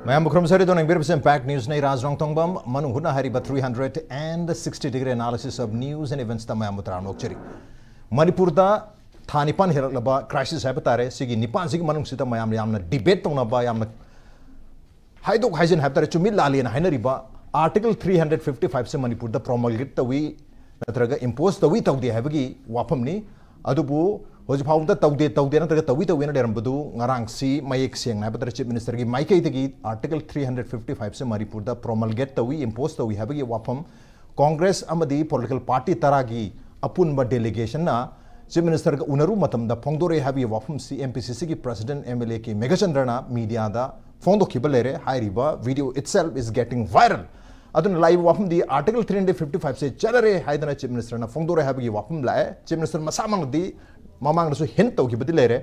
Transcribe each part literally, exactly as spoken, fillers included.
ꯃꯌꯥꯝꯕꯨ ꯈꯨꯔꯨꯝꯖꯔꯤ꯫ ꯑꯗꯣ ꯌꯦꯡꯕꯤꯔꯤꯕꯁꯤ Impact Newsꯅꯤ꯫ ꯔꯥꯖ ꯔꯣꯡꯊꯣꯡꯕꯝ, ꯃꯅꯨꯡ ꯍꯨꯠꯅ ꯍꯥꯏꯔꯤꯕ three hundred and sixty degree analysis of news and eventsꯇ ꯃꯌꯥꯝꯕꯨ ꯇꯔꯥꯝꯅ ꯑꯣꯛꯆꯔꯤ꯫ ꯃꯅꯤꯄꯨꯔꯗ ꯊꯥ ꯅꯤꯄꯥꯟ ꯍꯦꯜꯂꯛꯂꯕ crisis ꯍꯥꯏꯕ ꯇꯥꯔꯦ, ꯁꯤꯒꯤ ꯅꯤꯄꯥꯟꯁꯤꯒꯤ ꯃꯅꯨꯡꯁꯤꯗ ꯃꯌꯥꯝꯅ ꯌꯥꯝꯅ debate ꯇꯧꯅꯕ, ꯌꯥꯝꯅ ꯍꯥꯏꯗꯣꯛ ꯍꯥꯏꯖꯤꯟ ꯍꯥꯏꯕ ꯇꯥꯔꯦ, ꯆꯨꯝꯃꯤꯠ ꯂꯥꯜꯂꯤꯅ ꯍꯥꯏꯅꯔꯤꯕ Article three hundred fifty fiveꯁꯦ ꯃꯅꯤꯄꯨꯔꯗ promulgate ꯇꯧꯏ ꯅꯠꯇ꯭ꯔꯒ impose ꯇꯧꯏ ꯇꯧꯗꯦ ꯍꯥꯏꯕꯒꯤ ꯋꯥꯐꯝꯅꯤ꯫ ꯑꯗꯨꯕꯨ ꯍꯧꯖꯤꯛ ꯐꯥꯎꯕꯗ ꯇꯧꯗꯦ, ꯇꯧꯗꯦ ꯅꯠꯇ꯭ꯔꯒ ꯇꯧꯏ, ꯇꯧꯏꯅ ꯂꯩꯔꯝꯕꯗꯨ ꯉꯔꯥꯡꯁꯤ ꯃꯌꯦꯛ ꯁꯦꯡꯅ ꯍꯥꯏꯕ ꯇꯥꯔꯦ, Chief Ministerꯒꯤ ꯃꯥꯏꯀꯩꯗꯒꯤ Article three hundred fifty fiveꯁꯦ ꯃꯅꯤꯄꯨꯔꯗ promulgate ꯇꯧꯏ, impose ꯇꯧꯏ ꯍꯥꯏꯕꯒꯤ ꯋꯥꯐꯝ Congress ꯑꯃꯗꯤ political party ꯇꯔꯥꯒꯤ ꯑꯄꯨꯟꯕ delegationꯅ Chief Ministerꯒ ꯎꯅꯔꯨ ꯃꯇꯝꯗ ꯐꯣꯡꯗꯣꯔꯛꯑꯦ ꯍꯥꯏꯕꯒꯤ ꯋꯥꯐꯝꯁꯤ MPCCꯒꯤ President MLA ꯀꯦ ꯃꯦꯘꯆꯟꯗ꯭ꯔꯅ mediaꯗ ꯐꯣꯡꯗꯣꯛꯈꯤꯕ ꯂꯩꯔꯦ꯫ ꯍꯥꯏꯔꯤꯕ video itself is getting viral꯫ ꯑꯗꯨꯅ ꯂꯥꯛꯏꯕ ꯋꯥꯐꯝꯗꯤ Article three hundred fifty fiveꯁꯦ ꯆꯠꯅꯔꯦ ꯍꯥꯏꯗꯅ Chief Ministerꯅ ꯐꯣꯡꯗꯣꯔꯛꯑꯦ ꯍꯥꯏꯕꯒꯤ ꯋꯥꯐꯝ ꯂꯥꯛꯑꯦ꯫ Chief Minister ꯃꯁꯥꯃꯛꯅꯗꯤ ꯃꯃꯥꯡꯗꯁꯨ hint ꯇꯧꯈꯤꯕꯗꯤ ꯂꯩꯔꯦ꯫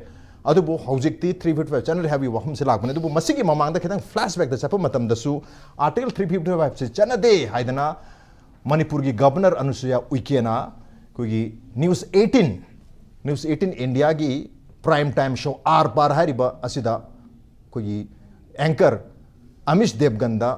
ꯑꯗꯨꯕꯨ ꯍꯧꯖꯤꯛꯇꯤ three fifty five ꯆꯠꯅꯔꯦ ꯍꯥꯏꯕꯒꯤ ꯋꯥꯐꯝꯁꯤ ꯂꯥꯛꯄꯅꯤ꯫ ꯑꯗꯨꯕꯨ ꯃꯁꯤꯒꯤ ꯃꯃꯥꯡꯗ ꯈꯤꯇꯪ flashbackꯇ ꯆꯠꯄ ꯃꯇꯝꯗꯁꯨ Article three fifty fiveꯁꯦ ꯆꯠꯅꯗꯦ ꯍꯥꯏꯗꯅ ꯃꯅꯤꯄꯨꯔꯒꯤ Governor ꯑꯅꯨꯁꯨꯌꯥ ꯎꯏꯀꯦꯅ ꯑꯩꯈꯣꯏꯒꯤ News eighteen, News eighteen Indiaꯒꯤ prime time show R Par ꯍꯥꯏꯔꯤꯕ ꯑꯁꯤꯗ ꯑꯩꯈꯣꯏꯒꯤ anchor ꯑꯃꯤꯁ ꯗꯦꯕꯒꯟꯗ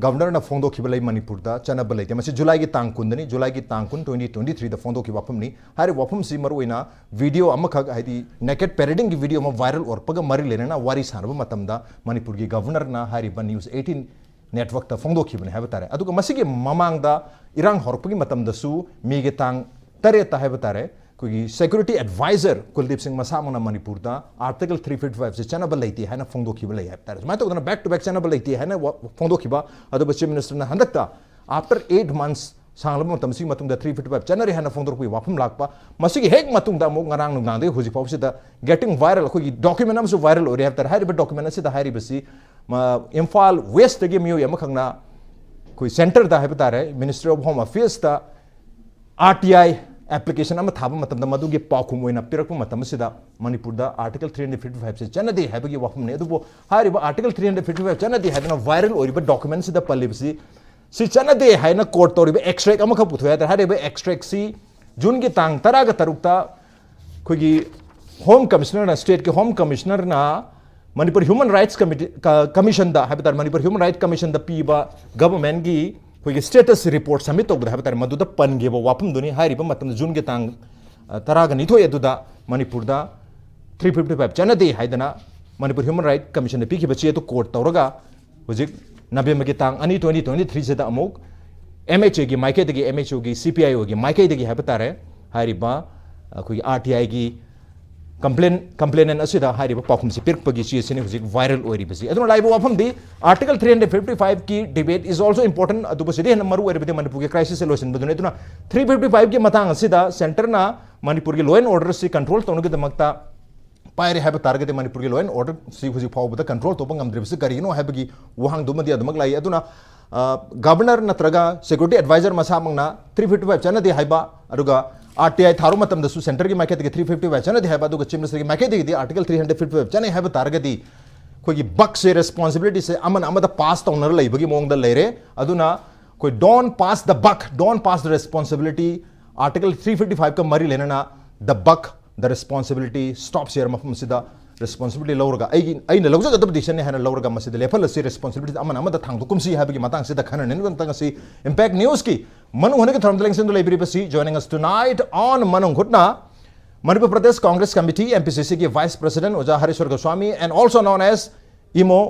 Governorꯅ ꯐꯣꯡꯗꯣꯛꯈꯤꯕ ꯂꯩ, ꯃꯅꯤꯄꯨꯔꯗ ꯆꯠꯅꯕ ꯂꯩꯇꯦ꯫ ꯃꯁꯤ Julyꯒꯤ ꯇꯥꯡ ꯀꯨꯟꯗꯅꯤ, Julyꯒꯤ ꯇꯥꯡ ꯀꯨꯟ, twenty twenty threeꯗ ꯐꯣꯡꯗꯣꯛꯈꯤꯕ ꯋꯥꯐꯝꯅꯤ꯫ ꯍꯥꯏꯔꯤꯕ ꯋꯥꯐꯝꯁꯤ ꯃꯔꯨꯑꯣꯏꯅ video ꯑꯃꯈꯛ, ꯍꯥꯏꯗꯤ naked paradingꯒꯤ video ꯑꯃ viral ꯑꯣꯏꯔꯛꯄꯒ ꯃꯔꯤ ꯂꯩꯅꯅ ꯋꯥꯔꯤ ꯁꯥꯟꯅꯕ ꯃꯇꯝꯗ ꯃꯅꯤꯄꯨꯔꯒꯤ Governorꯅ ꯍꯥꯏꯔꯤꯕ News eighteen networkꯇ ꯐꯣꯡꯗꯣꯛꯈꯤꯕꯅꯤ ꯍꯥꯏꯕ ꯇꯥꯔꯦ꯫ ꯑꯗꯨꯒ ꯃꯁꯤꯒꯤ ꯃꯃꯥꯡꯗ ꯏꯔꯥꯡ ꯍꯧꯔꯛꯄꯒꯤ ꯃꯇꯝꯗꯁꯨ Mayꯒꯤ ꯇꯥꯡ ꯇꯔꯦꯠꯇ ꯍꯥꯏꯕ ꯇꯥꯔꯦ, ꯑꯩꯈꯣꯏꯒꯤ security adviser ꯀꯨꯜꯗꯤꯞ ꯁꯤꯡ ꯃꯁꯥꯃꯛꯅ ꯃꯅꯤꯄꯨꯔꯗ Article three fifty fiveꯁꯦ ꯆꯠꯅꯕ ꯂꯩꯇꯦ ꯍꯥꯏꯅ ꯐꯣꯡꯗꯣꯛꯈꯤꯕ ꯂꯩ ꯍꯥꯏꯕ ꯇꯥꯔꯦ꯫ ꯁꯨꯃꯥꯏꯅ ꯇꯧꯗꯅ back to back ꯆꯠꯅꯕ ꯂꯩꯇꯦ ꯍꯥꯏꯅ ꯋꯥ-, ꯐꯣꯡꯗꯣꯛꯈꯤꯕ꯫ ꯑꯗꯨꯕꯨ Chief Ministerꯅ ꯍꯟꯗꯛꯇ after eight months ꯁꯥꯡꯂꯕ ꯃꯇꯝꯁꯤꯒꯤ ꯃꯇꯨꯡꯗ three fifty five ꯆꯠꯅꯔꯦ ꯍꯥꯏꯅ ꯐꯣꯡꯗꯣꯔꯛꯄꯒꯤ ꯋꯥꯐꯝ ꯂꯥꯛꯄ꯫ ꯃꯁꯤꯒꯤ ꯍꯦꯛ ꯃꯇꯨꯡꯗ ꯑꯃꯨꯛ ꯉꯔꯥꯡ ꯅꯨꯡꯗꯥꯡꯗꯒꯤ ꯍꯧꯖꯤꯛ ꯐꯥꯎꯕꯁꯤꯗ getting viral, ꯑꯩꯈꯣꯏꯒꯤ document ꯑꯃꯁꯨ viral ꯑꯣꯏꯔꯦ ꯍꯥꯏꯕ ꯇꯥꯔꯦ꯫ ꯍꯥꯏꯔꯤꯕ document ꯑꯁꯤꯗ ꯍꯥꯏꯔꯤꯕꯁꯤ ꯃ-, ꯏꯝꯐꯥꯜ Westꯇꯒꯤ ꯃꯤꯑꯣꯏ ꯑꯃꯈꯛꯅ ꯑꯩꯈꯣꯏ centreꯗ ꯍꯥꯏꯕ ꯇꯥꯔꯦ, Ministry of Home Affairsꯇ RTI application ꯑꯃ ꯊꯥꯕ ꯃꯇꯝꯗ ꯃꯗꯨꯒꯤ ꯄꯥꯎꯈꯨꯝ ꯑꯣꯏꯅ ꯄꯤꯔꯛꯄ ꯃꯇꯝ ꯑꯁꯤꯗ ꯃꯅꯤꯄꯨꯔꯗ Article three hundred fifty fiveꯁꯦ ꯆꯠꯅꯗꯦ ꯍꯥꯏꯕꯒꯤ ꯋꯥꯐꯝꯅꯤ꯫ ꯑꯗꯨꯕꯨ ꯍꯥꯏꯔꯤꯕ Article three hundred fifty five ꯆꯠꯅꯗꯦ ꯍꯥꯏꯗꯅ viral ꯑꯣꯏꯔꯤꯕ documentꯁꯤꯗ ꯄꯜꯂꯤꯕꯁꯤ ꯁꯤ ꯆꯠꯅꯗꯦ ꯍꯥꯏꯅ quote ꯇꯧꯔꯤꯕ extract ꯑꯃꯈꯛ ꯄꯨꯊꯣꯛꯑꯦ ꯍꯥꯏꯇꯥꯔꯦ꯫ ꯍꯥꯏꯔꯤꯕ extractꯁꯤ Juneꯒꯤ ꯇꯥꯡ ꯇꯔꯥꯒ ꯇꯔꯨꯛꯇ ꯑꯩꯈꯣꯏꯒꯤ Home Commissionerꯅ, stateꯀꯤ Home Commissionerꯅ ꯃꯅꯤꯄꯨꯔ ꯍ꯭ꯌꯨꯃꯟ ꯔꯥꯏꯠꯁ ꯀꯃꯤꯇꯤ ꯀꯃꯤꯁꯟꯗ ꯍꯥꯏꯕ ꯇꯥꯔꯦ, ꯃꯅꯤꯄꯨꯔ ꯍ꯭ꯌꯨꯃꯟ ꯔꯥꯏꯠꯁ ꯀꯃꯤꯁꯟꯗ ꯄꯤꯕ ꯒꯚꯔꯟꯃꯦꯟꯠꯀꯤ ꯑꯩꯈꯣꯏꯒꯤ ꯁ꯭ꯇꯦꯇꯁ ꯔꯤꯄꯣꯔꯠ ꯁꯕꯃꯤꯠ ꯇꯧꯕꯗ ꯍꯥꯏꯕ ꯇꯥꯔꯦ, ꯃꯗꯨꯗ ꯄꯟꯈꯤꯕ ꯋꯥꯐꯝꯗꯨꯅꯤ꯫ ꯍꯥꯏꯔꯤꯕ ꯃꯇꯝꯗ ꯖꯨꯟꯒꯤ ꯇꯥꯡ ꯇꯔꯥꯒ ꯅꯤꯊꯣꯏ ꯑꯗꯨꯗ ꯃꯅꯤꯄꯨꯔꯗ ꯊ꯭ꯔꯤ ꯐꯤꯐꯇꯤ ꯐꯥꯏꯚ ꯆꯠꯅꯗꯦ ꯍꯥꯏꯗꯅ ꯃꯅꯤꯄꯨꯔ ꯍ꯭ꯌꯨꯃꯟ ꯔꯥꯏꯠ ꯀꯃꯤꯁꯟꯗ ꯄꯤꯈꯤꯕ ꯆꯦꯗꯨ ꯀꯣꯔꯠ ꯇꯧꯔꯒ ꯍꯧꯖꯤꯛ ꯅꯕꯦꯝꯕꯔꯒꯤ ꯇꯥꯡ ꯑꯅꯤ, ꯇ꯭ꯋꯦꯟꯇꯤ ꯇ꯭ꯋꯦꯟꯇꯤ ꯊ꯭ꯔꯤꯁꯤꯗ ꯑꯃꯨꯛ ꯑꯦꯝ ꯑꯩꯆ ꯑꯦꯒꯤ ꯃꯥꯏꯀꯩꯗꯒꯤ, ꯑꯦꯝ ꯑꯩꯆ ꯑꯣꯒꯤ, ꯁꯤ ꯄꯤ ꯑꯥꯏ ꯑꯣꯒꯤ ꯃꯥꯏꯀꯩꯗꯒꯤ ꯍꯥꯏꯕ ꯇꯥꯔꯦ, ꯍꯥꯏꯔꯤꯕ ꯑꯩꯈꯣꯏꯒꯤ ꯑꯥꯔ ꯇꯤ ꯑꯥꯏꯒꯤ ꯀꯝꯄ꯭ꯂꯦꯟ ꯀꯝꯄ꯭ꯂꯦꯅꯦꯟ ꯑꯁꯤꯗ ꯍꯥꯏꯔꯤꯕ ꯄꯥꯎꯈꯨꯝꯁꯤ ꯄꯤꯔꯛꯄꯒꯤ ꯆꯦ ꯑꯁꯤꯅꯤ ꯍꯧꯖꯤꯛ ꯚꯥꯏꯔꯦꯜ ꯑꯣꯏꯔꯤꯕꯁꯤ꯫ ꯑꯗꯨꯅ ꯂꯥꯛꯏꯕ ꯋꯥꯐꯝꯗꯤ, Article three hundred fifty five ꯀꯤ debate is also important, ꯑꯗꯨꯕꯨ ꯁꯤꯗꯤ ꯍꯦꯟꯅ ꯃꯔꯨ ꯑꯣꯏꯔꯤꯕꯗꯤ ꯃꯅꯤꯄꯨꯔꯒꯤ crisis ꯁꯦ ꯂꯣꯏꯁꯤꯟꯕꯗꯨꯅꯤ꯫ ꯑꯗꯨꯅ three fifty five ꯀꯤ ꯃꯇꯥꯡ ꯑꯁꯤꯗ ꯁꯦꯟꯇꯔꯅ ꯃꯅꯤꯄꯨꯔꯒꯤ law and order ꯁꯤ control ꯇꯧꯅꯕꯒꯤꯗꯃꯛꯇ ꯄꯥꯏꯔꯦ ꯍꯥꯏꯕ ꯇꯥꯔꯒꯗꯤ, ꯃꯅꯤꯄꯨꯔꯒꯤ law and order ꯁꯤ ꯍꯧꯖꯤꯛ ꯐꯥꯎꯕꯗ control ꯇꯧꯕ ꯉꯝꯗ꯭ꯔꯤꯕꯁꯤ ꯀꯔꯤꯒꯤꯅꯣ ꯍꯥꯏꯕꯒꯤ ꯋꯥꯍꯪꯗꯨꯃꯗꯤ ꯑꯗꯨꯃꯛ ꯂꯥꯛꯏ꯫ ꯑꯗꯨꯅ ꯒꯕꯔꯅꯔ ꯅꯠꯇ꯭ꯔꯒ security advisor ꯃꯁꯥꯃꯛꯅ three fifty five ꯆꯠꯅꯗꯦ ꯍꯥꯏꯕ, ꯑꯗꯨꯒ ꯑꯥꯔ ꯇꯤ ꯑꯥꯏ ꯊꯥꯔꯨ ꯃꯇꯝꯗꯁꯨ ꯁꯦꯟꯇꯔꯒꯤ ꯃꯥꯏꯀꯩꯗꯒꯤ three fifty five ꯆꯠꯅꯗꯦ ꯍꯥꯏꯕ, ꯑꯗꯨꯒ ꯆꯤꯐ ꯃꯤꯅꯤꯁꯇꯔꯒꯤ ꯃꯥꯏꯀꯩꯗꯒꯤꯗꯤ Article three hundred fifty five ꯆꯠꯅꯩ ꯍꯥꯏꯕ ꯇꯥꯔꯒꯗꯤ, ꯑꯩꯈꯣꯏꯒꯤ buck ꯁꯦ, responsibility ꯁꯦ ꯑꯃꯅ ꯑꯃꯗ pass ꯇꯧꯅꯔ ꯂꯩꯕꯒꯤ ꯃꯑꯣꯡꯗ ꯂꯩꯔꯦ꯫ ꯑꯗꯨꯅ ꯑꯩꯈꯣꯏ don't pass the buck, don't pass the responsibility, Article three fifty five ꯀ ꯃꯔꯤ ꯂꯩꯅꯅ the buck, the responsibility stops here꯫ ꯃꯐꯝ ꯑꯁꯤꯗ responsibility ꯂꯧꯔꯒ, ꯑꯩꯒꯤ, ꯑꯩꯅ ꯂꯧꯖꯒꯗꯕ decision ꯅꯤ ꯍꯥꯏꯅ ꯂꯧꯔꯒ ꯃꯁꯤꯗ ꯂꯦꯞꯍꯜꯂꯁꯤ, responsibility ꯑꯃꯅ ꯑꯃꯗ ꯊꯥꯡꯗꯣꯛꯀꯨꯝꯁꯤ ꯍꯥꯏꯕꯒꯤ ꯃꯇꯥꯡꯁꯤꯗ ꯈꯟꯅꯅꯤꯡꯕ ꯃꯇꯥꯡ ꯑꯁꯤ Impact News ꯀꯤ ꯃꯅꯨꯡ ꯍꯨꯠꯅꯒꯤ ꯊꯧꯔꯝꯗ ꯂꯦꯡꯁꯤꯟꯗꯨꯅ ꯂꯩꯕꯤꯔꯤꯕꯁꯤ, joining us tonight on ꯃꯅꯨꯡ ꯍꯨꯠꯅ, Manipur Pradesh Congress committee, M P C C ꯒꯤ vice president ꯑꯣꯖꯥ ꯍꯔꯤꯁ꯭ꯋꯔ Goswami, and also known as Imo,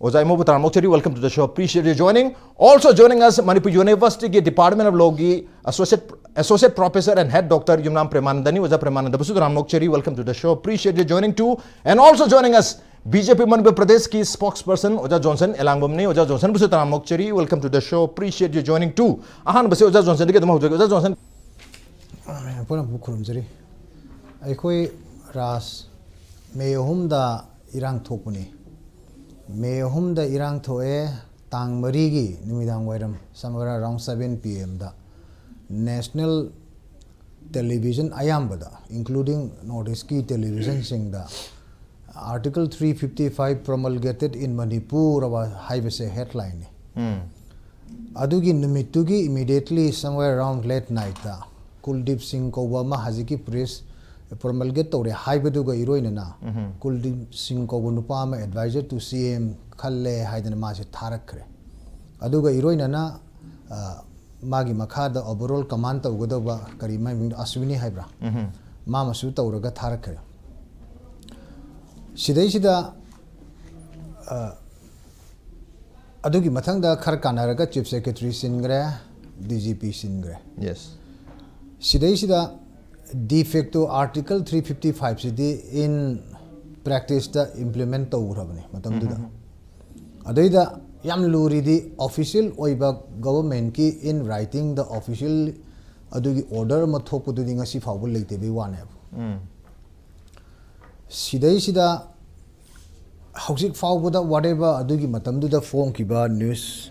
ꯑꯣꯖꯥ ꯏꯃꯣꯕꯨ ꯇꯔꯥꯝꯅ ꯑꯣꯛꯆꯔꯤ, welcome to the show, appreciate your joining. Also joining us, Manipur ꯌꯨꯅꯤꯚꯔꯁꯤꯇꯤꯒꯤ Department of Law ꯒꯤ associate, associate professor and head Doctor ꯌꯨꯝꯅꯥꯝ ꯄ꯭ꯔꯦꯃꯥꯅꯟꯗꯅꯤ꯫ ꯑꯣꯖꯥ ꯄ꯭ꯔꯦꯃꯥꯅꯟꯗꯕꯨꯁꯨ ꯇꯔꯥꯝꯅ ꯑꯣꯛꯆꯔꯤ, welcome to the show, appreciate your joining too. And also joining us, B J P Manipur ꯄ꯭ꯔꯗꯦꯁꯀꯤ spokesperson ꯑꯣꯖꯥ Johnson ꯑꯦꯂꯥꯡꯕꯝꯅꯤ꯫ ꯑꯣꯖꯥ ꯖꯣꯟꯁꯟꯕꯨꯁꯨ ꯇꯔꯥꯝꯅ ꯑꯣꯛꯆꯔꯤ, welcome to the show, appreciate your joining too. ꯑꯍꯥꯟꯕꯁꯤ ꯑꯣꯖꯥ ꯖꯣꯟꯁꯟꯗꯒꯤ ꯑꯗꯨꯝ ꯍꯧꯖꯔꯒꯦ꯫ ꯑꯣꯖꯥ Johnson. ꯄꯨꯝꯅꯃꯛꯄꯨ ꯈꯨꯔꯨꯝꯖꯔꯤ꯫ ꯑꯩꯈꯣꯏ ꯔꯥꯖ ꯃꯦ ꯑꯍꯨꯝꯗ ꯏꯔꯥꯡ ꯊꯣꯛꯄꯅꯤ꯫ ꯃꯦ ꯑꯍꯨꯝꯗ ꯏꯔꯥꯡ ꯊꯣꯛꯑꯦ, ꯇꯥꯡ ꯃꯔꯤꯒꯤ ꯅꯨꯃꯤꯗꯥꯡ ꯋꯥꯏꯔꯝ, somewhere around seven P M ꯗ national television ꯑꯌꯥꯝꯕꯗ, including North East ꯀꯤ television ꯁꯤꯡꯗ, Article three fifty five promulgated in Manipur ꯍꯥꯏꯕꯁꯦ headline ꯅꯤ꯫ ꯑꯗꯨꯒꯤ ꯅꯨꯃꯤꯠꯇꯨꯒꯤ immediately somewhere around late night ꯇ ꯀꯨꯜꯗꯤꯞ ꯁꯤꯡ ꯀꯧꯕ ꯑꯃ ꯍꯧꯖꯤꯛꯀꯤ press ꯄ꯭ꯔꯣꯃꯜꯒꯦꯠ ꯇꯧꯔꯦ ꯍꯥꯏꯕꯗꯨꯒ ꯏꯔꯣꯏꯅꯅ ꯀꯨꯜꯗꯤꯞ ꯁꯤꯡ ꯀꯧꯕ ꯅꯨꯄꯥ ꯑꯃ ꯑꯦꯗꯚꯥꯏꯖꯔ ꯇꯨ ꯁꯤ ꯑꯦꯝ ꯈꯜꯂꯦ ꯍꯥꯏꯗꯅ ꯃꯥꯁꯦ ꯊꯥꯔꯛꯈ꯭ꯔꯦ꯫ ꯑꯗꯨꯒ ꯏꯔꯣꯏꯅꯅ ꯃꯥꯒꯤ ꯃꯈꯥꯗ ꯑꯣꯚꯔꯑꯣꯜ ꯀꯃꯥꯟ ꯇꯧꯒꯗꯧꯕ ꯀꯔꯤ ꯃꯃꯤꯡ, ꯑꯁ꯭ꯋꯤꯅꯤ ꯍꯥꯏꯕ꯭ꯔꯥ, ꯃꯥ ꯑꯃꯁꯨ ꯇꯧꯔꯒ ꯊꯥꯔꯛꯈ꯭ꯔꯦ꯫ ꯁꯤꯗꯩꯁꯤꯗ ꯑꯗꯨꯒꯤ ꯃꯊꯪꯗ ꯈꯔ ꯀꯥꯟꯅꯔꯒ chief secretary ꯁꯤꯟꯈ꯭ꯔꯦ, D G P ꯁꯤꯟꯈ꯭ꯔꯦ꯫ Yes. ꯁꯤꯗꯩꯁꯤꯗ ꯗꯤ ꯐꯦꯛꯇꯣ ꯑꯥꯔꯇꯤꯀꯜ ꯊ꯭ꯔꯤ ꯐꯤꯐꯇꯤ ꯐꯥꯏꯚꯁꯤꯗꯤ ꯏꯟ ꯄ꯭ꯔꯦꯛꯇꯤꯁꯇ ꯏꯝꯄ꯭ꯂꯤꯃꯦꯟ ꯇꯧꯈ꯭ꯔꯕꯅꯤ ꯃꯇꯝꯗꯨꯗ꯫ ꯑꯗꯩꯗ ꯌꯥꯝ ꯂꯨꯔꯤꯗꯤ ꯑꯣꯐꯤꯁꯤꯌꯦꯜ ꯑꯣꯏꯕ ꯒꯚꯔꯟꯃꯦꯟꯠꯀꯤ ꯏꯟ ꯔꯥꯏꯇꯤꯡꯗ ꯑꯣꯐꯤꯁꯤꯌꯦꯜ ꯑꯗꯨꯒꯤ ꯑꯣꯔꯗꯔ ꯑꯃ ꯊꯣꯛꯄꯗꯨꯗꯤ ꯉꯁꯤ ꯐꯥꯎꯕ ꯂꯩꯇꯕꯩ ꯋꯥꯅꯦꯕ꯫ ꯁꯤꯗꯩꯁꯤꯗ ꯍꯧꯖꯤꯛ ꯐꯥꯎꯕꯗ ꯋꯥꯠ ꯑꯦꯕꯔ ꯑꯗꯨꯒꯤ ꯃꯇꯝꯗꯨꯗ ꯐꯣꯡꯈꯤꯕ ꯅ꯭ꯌꯨꯁ,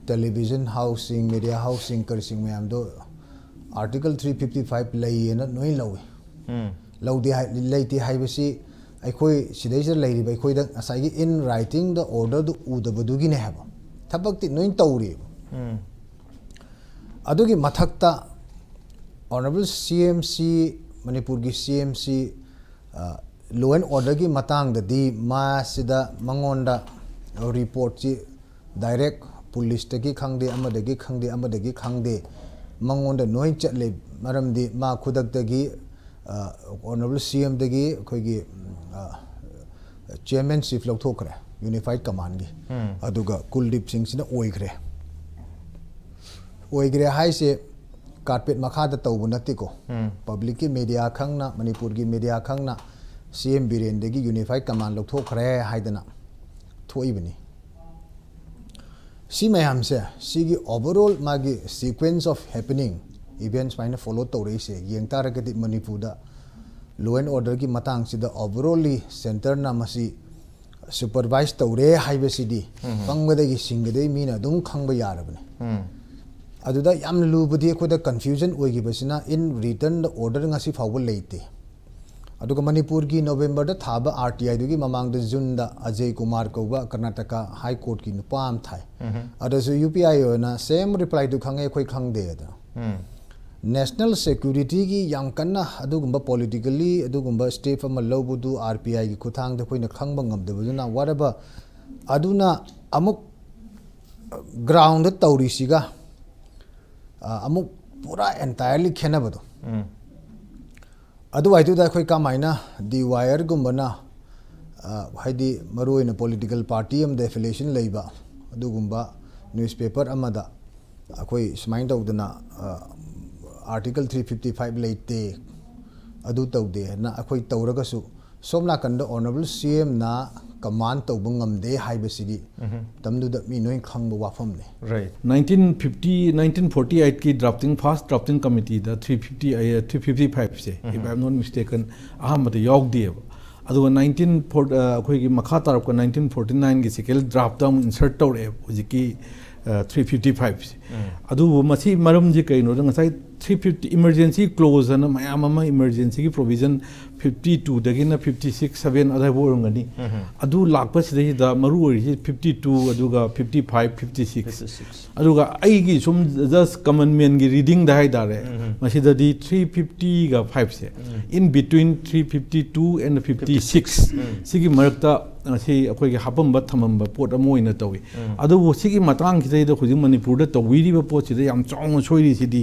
ꯇꯦꯂꯤꯚꯤꯖꯟ ꯍꯥꯎꯁꯁꯤꯡ, ꯃꯦꯗꯤꯌꯥ ꯍꯥꯎꯁꯁꯤꯡ, ꯀꯔꯤꯁꯤꯡ ꯃꯌꯥꯝꯗꯣ ꯑꯥꯔꯇꯤꯀꯜ ꯊ꯭ꯔꯤ ꯐꯤꯐꯇꯤ ꯐꯥꯏꯚ ꯂꯩꯌꯦꯅ ꯂꯣꯏ ꯂꯧꯏ꯫ ꯂꯧꯗꯦ ꯍꯥꯏ-, ꯂꯩꯇꯦ ꯍꯥꯏꯕꯁꯤ ꯑꯩꯈꯣꯏ ꯁꯤꯗꯩꯁꯤꯗ ꯂꯩꯔꯤꯕ ꯑꯩꯈꯣꯏꯗ ꯉꯁꯥꯏꯒꯤ ꯏꯟ ꯔꯥꯏꯇꯤꯡꯗ ꯑꯣꯔꯗꯔꯗꯨ ꯎꯗꯕꯗꯨꯒꯤꯅꯦ ꯍꯥꯏꯕ꯫ ꯊꯕꯛꯇꯤ ꯂꯣꯏ ꯇꯧꯔꯤꯕ꯫ ꯑꯗꯨꯒꯤ ꯃꯊꯛꯇ ꯑꯣꯅꯔꯦꯕꯜ ꯁꯤ ꯑꯦꯝ ꯁꯤ, ꯃꯅꯤꯄꯨꯔꯒꯤ ꯁꯤ ꯑꯦꯝ ꯁꯤ, ꯂꯣ ꯑꯦꯟ ꯑꯣꯔꯗꯔꯒꯤ ꯃꯇꯥꯡꯗꯗꯤ ꯃꯥꯁꯤꯗ ꯃꯉꯣꯟꯗ ꯔꯤꯄꯣꯔꯠꯁꯤ ꯗꯥꯏꯔꯦꯛ ꯄꯨꯂꯤꯁꯇꯒꯤ ꯈꯪꯗꯦ, ꯑꯃꯗꯒꯤ ꯈꯪꯗꯦ, ꯑꯃꯗꯒꯤ ꯈꯪꯗꯦ, ꯃꯉꯣꯟꯗ ꯂꯣꯏ ꯆꯠꯂꯦ꯫ ꯃꯔꯝꯗꯤ ꯃꯥ ꯈꯨꯗꯛꯇꯒꯤ ꯑꯣꯅꯔꯦꯕꯜ ꯁꯤ ꯑꯦꯝꯗꯒꯤ ꯑꯩꯈꯣꯏꯒꯤ ꯆꯤꯌꯔꯃꯦꯟꯁꯤꯞ ꯂꯧꯊꯣꯛꯈ꯭ꯔꯦ ꯌꯨꯅꯤꯐꯥꯏꯠ ꯀꯃꯥꯟꯒꯤ꯫ ꯑꯗꯨꯒ ꯀꯨꯜꯗꯤꯞ ꯁꯤꯡꯁꯤꯅ ꯑꯣꯏꯈ꯭ꯔꯦ꯫ ꯑꯣꯏꯈ꯭ꯔꯦ ꯍꯥꯏꯁꯦ ꯀꯥꯔꯄꯦꯠ ꯃꯈꯥꯗ ꯇꯧꯕ ꯅꯠꯇꯦꯀꯣ꯫ ꯄꯕ꯭ꯂꯤꯛꯀꯤ ꯃꯦꯗꯤꯌꯥ ꯈꯪꯅ, ꯃꯅꯤꯄꯨꯔꯒꯤ ꯃꯦꯗꯤꯌꯥ ꯈꯪꯅ ꯁꯤ ꯑꯦꯝ ꯕꯤꯔꯦꯟꯗꯒꯤ ꯌꯨꯅꯤꯐꯥꯏꯠ ꯀꯃꯥꯟ ꯂꯧꯊꯣꯛꯈ꯭ꯔꯦ ꯍꯥꯏꯗꯅ ꯊꯣꯛꯏꯕꯅꯤ꯫ ꯁꯤ ꯃꯌꯥꯝꯁꯦ, ꯁꯤꯒꯤ overall ꯃꯥꯒꯤ sequence of happening, event ꯁꯨꯃꯥꯏꯅ ꯐꯣꯂꯣ ꯇꯧꯔꯛꯏꯁꯦ ꯌꯦꯡ ꯇꯥꯔꯒꯗꯤ ꯃꯅꯤꯄꯨꯔꯗ law and orderꯒꯤ ꯃꯇꯥꯡꯁꯤꯗ overallly centreꯅ ꯃꯁꯤ supervise ꯇꯧꯔꯦ ꯍꯥꯏꯕꯁꯤꯗꯤ ꯄꯪꯕꯗꯒꯤ ꯁꯤꯡꯒꯗꯒꯤ ꯃꯤꯅ ꯑꯗꯨꯝ ꯈꯪꯕ ꯌꯥꯔꯕꯅꯤ꯫ ꯑꯗꯨꯗ ꯌꯥꯝꯅ ꯂꯨꯕꯗꯤ ꯑꯩꯈꯣꯏꯗ confusion ꯑꯣꯏꯈꯤꯕꯁꯤꯅ in returnꯗ order ꯉꯁꯤ ꯐꯥꯎꯕ ꯂꯩꯇꯦ꯫ ꯑꯗꯨꯒ ꯃꯅꯤꯄꯨꯔꯒꯤ ꯅꯣꯕꯦꯝꯕꯔꯗ ꯊꯥꯕ ꯑꯥꯔ ꯇꯤ ꯑꯥꯏꯗꯨꯒꯤ ꯃꯃꯥꯡꯗ ꯖꯨꯟꯗ ꯑꯖꯌ ꯀꯨꯃꯥꯔ ꯀꯧꯕ ꯀꯔꯅꯥꯇꯀꯥ ꯍꯥꯏ ꯀꯣꯔꯠꯀꯤ ꯅꯨꯄꯥ ꯑꯃ ꯊꯥꯏ꯫ ꯑꯗꯨꯁꯨ ꯌꯨ ꯄꯤ ꯑꯥꯏ ꯑꯣꯏꯅ same replyꯗꯨ ꯈꯪꯉꯦ, ꯑꯩꯈꯣꯏ ꯈꯪꯗꯦ ꯑꯗ꯫ ꯅꯦꯁꯅꯦꯜ ꯁꯦꯀ꯭ꯌꯨꯔꯤꯇꯤꯒꯤ ꯌꯥꯝ ꯀꯟꯅ ꯑꯗꯨꯒꯨꯝꯕ ꯄꯣꯂꯤꯇꯤꯀꯦꯜꯂꯤ ꯑꯗꯨꯒꯨꯝꯕ ꯁ꯭ꯇꯦꯞ ꯑꯃ ꯂꯧꯕꯗꯨ ꯑꯥꯔ ꯄꯤ ꯑꯥꯏꯒꯤ ꯈꯨꯠꯊꯥꯡꯗ ꯑꯩꯈꯣꯏꯅ ꯈꯪꯕ ꯉꯝꯗꯕꯗꯨꯅ ꯋꯥꯔꯕ ꯑꯗꯨꯅ ꯑꯃꯨꯛ ꯒ꯭ꯔꯥꯎꯟꯗ ꯇꯧꯔꯤꯁꯤꯒ ꯑ, ꯑꯃꯨꯛ ꯄꯨꯔꯥ ꯑꯦꯟꯇꯥꯌꯔꯂꯤ ꯈꯦꯠꯅꯕꯗꯣ ꯑꯗꯨꯋꯥꯏꯗꯨꯗ ꯑꯩꯈꯣꯏ ꯀꯃꯥꯏꯅ ꯗꯤ ꯋꯥꯏ ꯑꯥꯔꯒꯨꯝꯕꯅ ꯍꯥꯏꯗꯤ ꯃꯔꯨꯑꯣꯏꯅ ꯄꯣꯂꯤꯇꯤꯀꯦꯜ ꯄꯥꯔꯇꯤ ꯑꯃꯗ ꯑꯦꯐꯤꯂꯤꯌꯦꯁꯟ ꯂꯩꯕ ꯑꯗꯨꯒꯨꯝꯕ ꯅ꯭ꯌꯨꯁꯄꯦꯄꯔ ꯑꯃꯗ ꯑꯩꯈꯣꯏ ꯁꯨꯃꯥꯏꯅ ꯇꯧꯗꯅ ꯑꯥꯔꯇꯤꯀꯜ ꯊ꯭ꯔꯤ ꯐꯤꯐꯇꯤ ꯐꯥꯏꯚ ꯂꯩꯇꯦ ꯑꯗꯨ ꯇꯧꯗꯦ ꯍꯥꯏꯅ ꯑꯩꯈꯣꯏ ꯇꯧꯔꯒꯁꯨ ꯁꯣꯝ ꯅꯥꯀꯟꯗ ꯑꯣꯅꯔꯦꯕꯜ ꯁꯤ ꯑꯦꯝꯅ ꯀꯃꯥꯟ ꯇꯧꯕ ꯉꯝꯗꯦ ꯍꯥꯏꯕꯁꯤꯗꯤ ꯃꯇꯝꯗꯨꯗ ꯃꯤ ꯂꯣꯏ ꯈꯪꯕ ꯋꯥꯐꯝꯅꯤ꯫ ꯅꯥꯏꯟꯇꯤꯟ ꯐꯤꯐꯇꯤ ꯅꯥꯏꯟꯇꯤꯟ ꯐꯣꯔꯇꯤ ꯑꯩꯠꯀꯤ ꯗ꯭ꯔꯥꯐꯇꯤꯡ ꯐꯥꯔꯁ ꯗ꯭ꯔꯥꯐꯇꯤꯡ ꯀꯃꯤꯇꯤꯗ ꯊ꯭ꯔꯤ ꯐꯤꯐꯇꯤ ꯊ꯭ꯔꯤ ꯐꯤꯐꯇꯤ ꯐꯥꯏꯚꯁꯦ, if I am not mistaken, ꯑꯍꯥꯟꯕꯗ ꯌꯥꯎꯗꯦꯕ꯫ ꯑꯗꯨꯒ ꯅꯥꯏꯟꯇꯤꯟ ꯐꯣꯔ ꯑꯩꯈꯣꯏꯒꯤ ꯃꯈꯥ ꯇꯥꯔꯛꯄ ꯅꯥꯏꯟꯇꯤꯟ ꯐꯣꯔꯇꯤ ꯅꯥꯏꯟꯒꯤ ꯁꯦꯀꯦꯟ ꯗ꯭ꯔꯥꯐꯇ ꯑꯃꯨꯛ ꯏꯟꯁꯔꯠ ꯇꯧꯔꯛꯑꯦꯕ ꯍꯧꯖꯤꯛꯀꯤ ꯊ꯭ꯔꯤ ꯐꯤꯐꯇꯤ ꯐꯥꯏꯚꯁꯦ꯫ ꯑꯗꯨꯕꯨ ꯃꯁꯤ ꯃꯔꯝꯁꯤ ꯀꯩꯅꯣꯗ ꯉꯁꯥꯏ ꯊ꯭ꯔꯤ ꯐꯤꯐꯇꯤ ꯏꯃꯔꯖꯦꯟꯁꯤ ꯀ꯭ꯂꯣꯖ ꯑꯅ ꯃꯌꯥꯝ ꯑꯃ ꯏꯃꯔꯖꯦꯟꯁꯤꯒꯤ provision fifty ꯇꯨꯗꯒꯤꯅ fifty six seven ꯑꯗꯥꯏꯐꯥꯎ ꯑꯣꯏꯔꯝꯒꯅꯤ꯫ ꯑꯗꯨ ꯂꯥꯛꯄꯁꯤꯗꯩꯁꯤꯗ ꯃꯔꯨ ꯑꯣꯏꯔꯤꯁꯤ ꯐꯤꯐꯇꯤ ꯇꯨ ꯑꯗꯨꯒ ꯐꯤꯐꯇꯤ ꯐꯥꯏꯚ ꯐꯤꯐꯇꯤ ꯁꯤꯛꯁ꯫ ꯑꯗꯨꯒ ꯑꯩꯒꯤ ꯁꯨꯝ ꯖꯁ ꯀꯃꯟ ꯃꯦꯟꯒꯤ ꯔꯤꯗꯤꯡꯗ ꯍꯥꯏꯇꯥꯔꯦ, ꯃꯁꯤꯗꯗꯤ three ꯐꯤꯐꯇꯤꯒ ꯐꯥꯏꯚꯁꯦ, in between three fifty two and fifty six, ꯁꯤꯒꯤ ꯃꯔꯛꯇ ꯉꯁꯤ ꯑꯩꯈꯣꯏꯒꯤ ꯍꯥꯄꯝꯕ ꯊꯝꯃꯝꯕ ꯄꯣꯠ ꯑꯃ ꯑꯣꯏꯅ ꯇꯧꯏ꯫ ꯑꯗꯨꯕꯨ ꯁꯤꯒꯤ ꯃꯇꯥꯡꯁꯤꯗꯩꯗ ꯍꯧꯖꯤꯛ ꯃꯅꯤꯄꯨꯔꯗ ꯇꯧꯕꯤꯔꯤꯕ ꯄꯣꯠꯁꯤꯗ ꯌꯥꯝ ꯆꯥꯎꯅ ꯁꯣꯏꯔꯤꯁꯤꯗꯤ,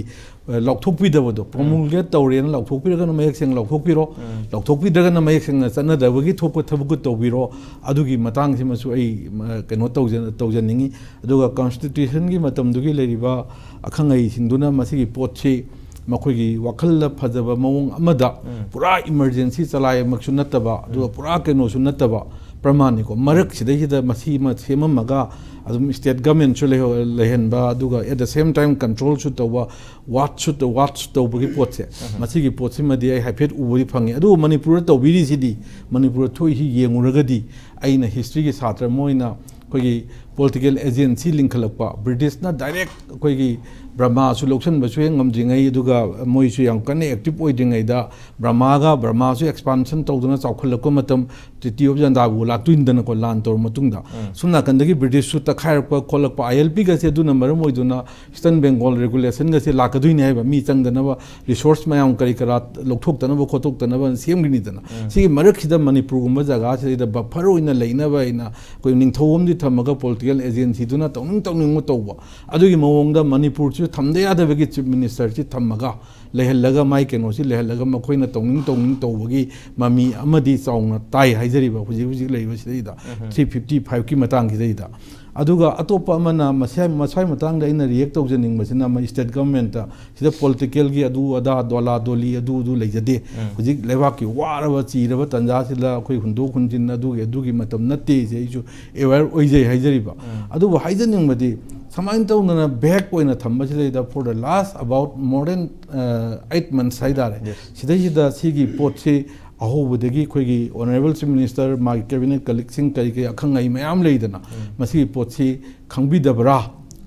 ꯑ, ꯂꯥꯎꯊꯣꯛꯄꯤꯗꯕꯗꯣ, ꯄ꯭ꯔꯣꯃꯨꯜꯒꯦꯠ ꯇꯧꯔꯦꯅ ꯂꯥꯎꯊꯣꯛꯄꯤꯔꯒꯅ ꯃꯌꯦꯛ ꯁꯦꯡꯅ ꯂꯥꯎꯊꯣꯛꯄꯤꯔꯣ, ꯂꯥꯎꯊꯣꯛꯄꯤꯗ꯭ꯔꯒꯅ ꯃꯌꯦꯛ ꯁꯦꯡꯅ ꯆꯠꯅꯗꯕꯒꯤ ꯊꯣꯛꯄ ꯊꯕꯛꯇꯨ ꯇꯧꯕꯤꯔꯣ꯫ ꯑꯗꯨꯒꯤ ꯃꯇꯥꯡꯁꯤꯃꯁꯨ ꯑꯩ, ꯑ, ꯀꯩꯅꯣ ꯇꯧꯖ-, ꯇꯧꯖꯅꯤꯡꯉꯤ꯫ ꯑꯗꯨꯒ ꯀꯟꯁꯇꯤꯇ꯭ꯌꯨꯁꯟꯒꯤ ꯃꯇꯝꯗꯨꯒꯤ ꯂꯩꯔꯤꯕ ꯑꯈꯪ ꯑꯍꯩꯁꯤꯡꯗꯨꯅ ꯃꯁꯤꯒꯤ ꯄꯣꯠꯁꯤ ꯃꯈꯣꯏꯒꯤ ꯋꯥꯈꯜꯗ ꯐꯖꯕ ꯃꯑꯣꯡ ꯑꯃꯗ, ꯄꯨꯔꯥ ꯏꯃꯔꯖꯦꯟꯁꯤ ꯆꯂꯥꯏꯃꯛꯁꯨ ꯅꯠꯇꯕ, ꯑꯗꯨꯒ ꯄꯨꯔꯥ ꯀꯩꯅꯣꯁꯨ ꯅꯠꯇꯕ ꯄ꯭ꯔꯃꯥꯟꯅꯤꯀꯣ꯫ ꯃꯔꯛꯁꯤꯗꯩꯁꯤꯗ ꯃꯁꯤ ꯑꯃ ꯁꯦꯝꯃꯝꯃꯒ ꯑꯗꯨꯝ ꯁ꯭ꯇꯦꯠ ꯒꯃꯦꯟꯁꯨ ꯂꯩꯍꯧ-, ꯂꯩꯍꯟꯕ, ꯑꯗꯨꯒ at the same time controlꯁꯨ ꯇꯧꯕ, ꯋꯥꯠꯁꯨ ꯇꯧ-, ꯋꯥꯠꯁꯨ ꯇꯧꯕꯒꯤ ꯄꯣꯠꯁꯦ, ꯃꯁꯤꯒꯤ ꯄꯣꯠꯁꯤꯃꯗꯤ ꯑꯩ ꯍꯥꯏꯐꯦꯠ ꯎꯕꯗꯤ ꯐꯪꯉꯤ꯫ ꯑꯗꯨꯕꯨ ꯃꯅꯤꯄꯨꯔꯗ ꯇꯧꯕꯤꯔꯤꯁꯤꯗꯤ, ꯃꯅꯤꯄꯨꯔꯗ ꯊꯣꯛꯏꯁꯤ ꯌꯦꯡꯉꯨꯔꯒꯗꯤ, ꯑꯩꯅ ꯍꯤꯁꯇ꯭ꯔꯤꯒꯤ ꯁꯥꯇ꯭ꯔ ꯑꯃ ꯑꯣꯏꯅ ꯑꯩꯈꯣꯏꯒꯤ ꯄꯣꯂꯤꯇꯤꯀꯦꯜ ꯑꯦꯖꯦꯟꯁꯤ ꯂꯤꯡꯈꯠꯂꯛꯄ, ꯕ꯭ꯔꯤꯇꯤꯁꯅ ꯗꯥꯏꯔꯦꯛ ꯑꯩꯈꯣꯏꯒꯤ ꯕꯔꯃꯥꯁꯨ ꯂꯧꯁꯤꯟꯕꯁꯨ ꯍꯦꯛ ꯉꯝꯗ꯭ꯔꯤꯉꯩ, ꯑꯗꯨꯒ ꯃꯣꯏꯁꯨ ꯌꯥꯝ ꯀꯟꯅ ꯑꯦꯛꯇꯤꯚ ꯑꯣꯏꯗ꯭ꯔꯤꯉꯩꯗ ꯕꯔꯃꯥꯒ, ꯕꯔꯃꯥꯁꯨ ꯑꯦꯛꯁꯄꯥꯟꯁꯟ ꯇꯧꯗꯨꯅ ꯆꯥꯎꯈꯠꯂꯛꯄ ꯃꯇꯝ, ꯇ꯭ꯔꯤꯇꯤ ꯑꯣꯐ ꯖꯟꯗꯥꯕꯨ ꯂꯥꯛꯇꯣꯏꯅꯤꯗꯅꯀꯣ, ꯂꯥꯟ ꯇꯧꯔ ꯃꯇꯨꯡꯗ꯫ ꯎꯝ꯫ ꯁꯣꯝ ꯅꯥꯀꯟꯗꯒꯤ ꯕ꯭ꯔꯤꯇꯤꯁꯁꯨ ꯇꯛꯈꯥꯏꯔꯛꯄ ꯈꯣꯠꯂꯛꯄ, ꯑꯥꯏ ꯑꯦꯜ ꯄꯤꯒꯁꯦ ꯑꯗꯨꯅ ꯃꯔꯝ ꯑꯣꯏꯗꯨꯅ ꯏꯁꯇꯔꯟ ꯕꯦꯡꯒꯣꯜ ꯔꯦꯒꯨꯂꯦꯁꯟꯒꯁꯦ ꯂꯥꯛꯀꯗꯣꯏꯅꯦ ꯍꯥꯏꯕ, ꯃꯤ ꯆꯪꯗꯅꯕ, ꯔꯤꯁꯣꯔꯁ ꯃꯌꯥꯝ ꯀꯔꯤ ꯀꯔꯥ ꯂꯧꯊꯣꯛꯇꯅꯕ ꯈꯣꯠꯇꯣꯛꯇꯅꯕ ꯁꯦꯝꯒꯅꯤꯗꯅ꯫ ꯎꯝ꯫ ꯁꯤꯒꯤ ꯃꯔꯛꯁꯤꯗ ꯃꯅꯤꯄꯨꯔꯒꯨꯝꯕ ꯖꯒꯥꯁꯤꯗꯩꯗ ꯕꯐꯔ ꯑꯣꯏꯅ ꯂꯩꯅꯕ ꯍꯥꯏꯅ ꯑꯩꯈꯣꯏ ꯅꯤꯡꯊꯧ ꯑꯃꯗꯤ ꯊꯝꯃꯒ ꯄꯣꯂꯤꯇꯤꯀꯦꯜ ꯑꯦꯖꯦꯟꯁꯤꯗꯨꯅ ꯇꯧꯅꯤꯡ ꯇꯧꯅꯤꯡꯕ ꯇꯧꯕ, ꯑꯗꯨꯒꯤ ꯃꯑꯣꯡꯗ ꯃꯅꯤꯄꯨꯔꯁꯨ ꯊꯝꯗ ꯌꯥꯗꯕꯒꯤ ꯆꯤꯐ ꯃꯤꯅꯤꯁꯇꯔꯁꯤ ꯊꯝꯃꯒ, ꯂꯩꯍꯜꯂꯒ, ꯃꯥꯏ ꯀꯩꯅꯣꯁꯤ ꯂꯩꯍꯜꯂꯒ ꯃꯈꯣꯏꯅ ꯇꯧꯅꯤꯡ ꯇꯧꯅꯤꯡ ꯇꯧꯕꯒꯤ ꯃꯃꯤ ꯑꯃꯗꯤ ꯆꯥꯎꯅ ꯇꯥꯏ ꯍꯥꯏꯖꯔꯤꯕ ꯍꯧꯖꯤꯛ ꯍꯧꯖꯤꯛ ꯂꯩꯔꯤꯕꯁꯤꯗꯩꯗ, ꯎꯝ꯫ ꯊ꯭ꯔꯤ ꯐꯤꯐꯇꯤ ꯐꯥꯏꯚꯀꯤ ꯃꯇꯥꯡꯁꯤꯗꯩꯗ꯫ ꯑꯗꯨꯒ ꯑꯇꯣꯞꯄ ꯑꯃꯅ ꯃꯁꯥꯏ, ꯃꯁꯥꯏ ꯃꯇꯥꯡꯗ ꯑꯩꯅ ꯔꯤꯌꯦꯛ ꯇꯧꯖꯅꯤꯡꯕꯁꯤꯅ ꯑꯃ ꯏꯁꯇꯦꯠ ꯒꯚꯔꯟꯃꯦꯟꯠꯇ ꯁꯤꯗ ꯄꯣꯂꯤꯇꯤꯀꯦꯜꯒꯤ ꯑꯗꯨ ꯑꯗꯥ, ꯗꯣꯂꯥ ꯗꯣꯂꯤ ꯑꯗꯨ ꯑꯗꯨ ꯂꯩꯖꯗꯦ꯫ ꯎꯝ꯫ ꯍꯧꯖꯤꯛ ꯂꯩꯕꯥꯛꯀꯤ ꯋꯥꯔꯕ ꯆꯤꯔꯕ ꯇꯥꯟꯖꯥꯁꯤꯗ ꯑꯩꯈꯣꯏ ꯍꯨꯟꯗꯣꯛ ꯍꯨꯟꯖꯤꯟ ꯑꯗꯨꯒꯤ ꯑꯗꯨꯒꯤ ꯃꯇꯝ ꯅꯠꯇꯦꯁꯦ ꯑꯩꯁꯨ ꯑꯦꯋꯦꯌꯔ ꯑꯣꯏꯖꯩ ꯍꯥꯏꯖꯔꯤꯕ꯫ ꯎꯝ꯫ ꯑꯗꯨꯕꯨ ꯍꯥꯏꯖꯅꯤꯡꯕꯗꯤ ꯁꯨꯃꯥꯏꯅ ꯇꯧꯗꯅ ꯚꯦꯛ ꯑꯣꯏꯅ ꯊꯝꯕꯁꯤꯗꯩꯗ, for the last about more than, uh, eight months ꯍꯥꯏꯇꯥꯔꯦ, Yes. ꯁꯤꯗꯩꯁꯤꯗ ꯁꯤꯒꯤ ꯄꯣꯠꯁꯤ ꯑꯍꯧꯕꯗꯒꯤ ꯑꯩꯈꯣꯏꯒꯤ ꯑꯣꯅꯔꯦꯕꯜ ꯆꯤꯐ ꯃꯤꯅꯤꯁꯇꯔ, ꯃꯥꯒꯤ ꯀꯦꯕꯤꯅꯦꯠ ꯀꯂꯤꯛꯁꯤꯡ ꯀꯔꯤ ꯀꯔꯤ ꯑꯈꯪ ꯑꯍꯩ ꯃꯌꯥꯝ ꯂꯩꯗꯅ, ꯎꯝ꯫ ꯃꯁꯤꯒꯤ ꯄꯣꯠꯁꯤ ꯈꯪꯕꯤꯗꯕ꯭ꯔꯥ?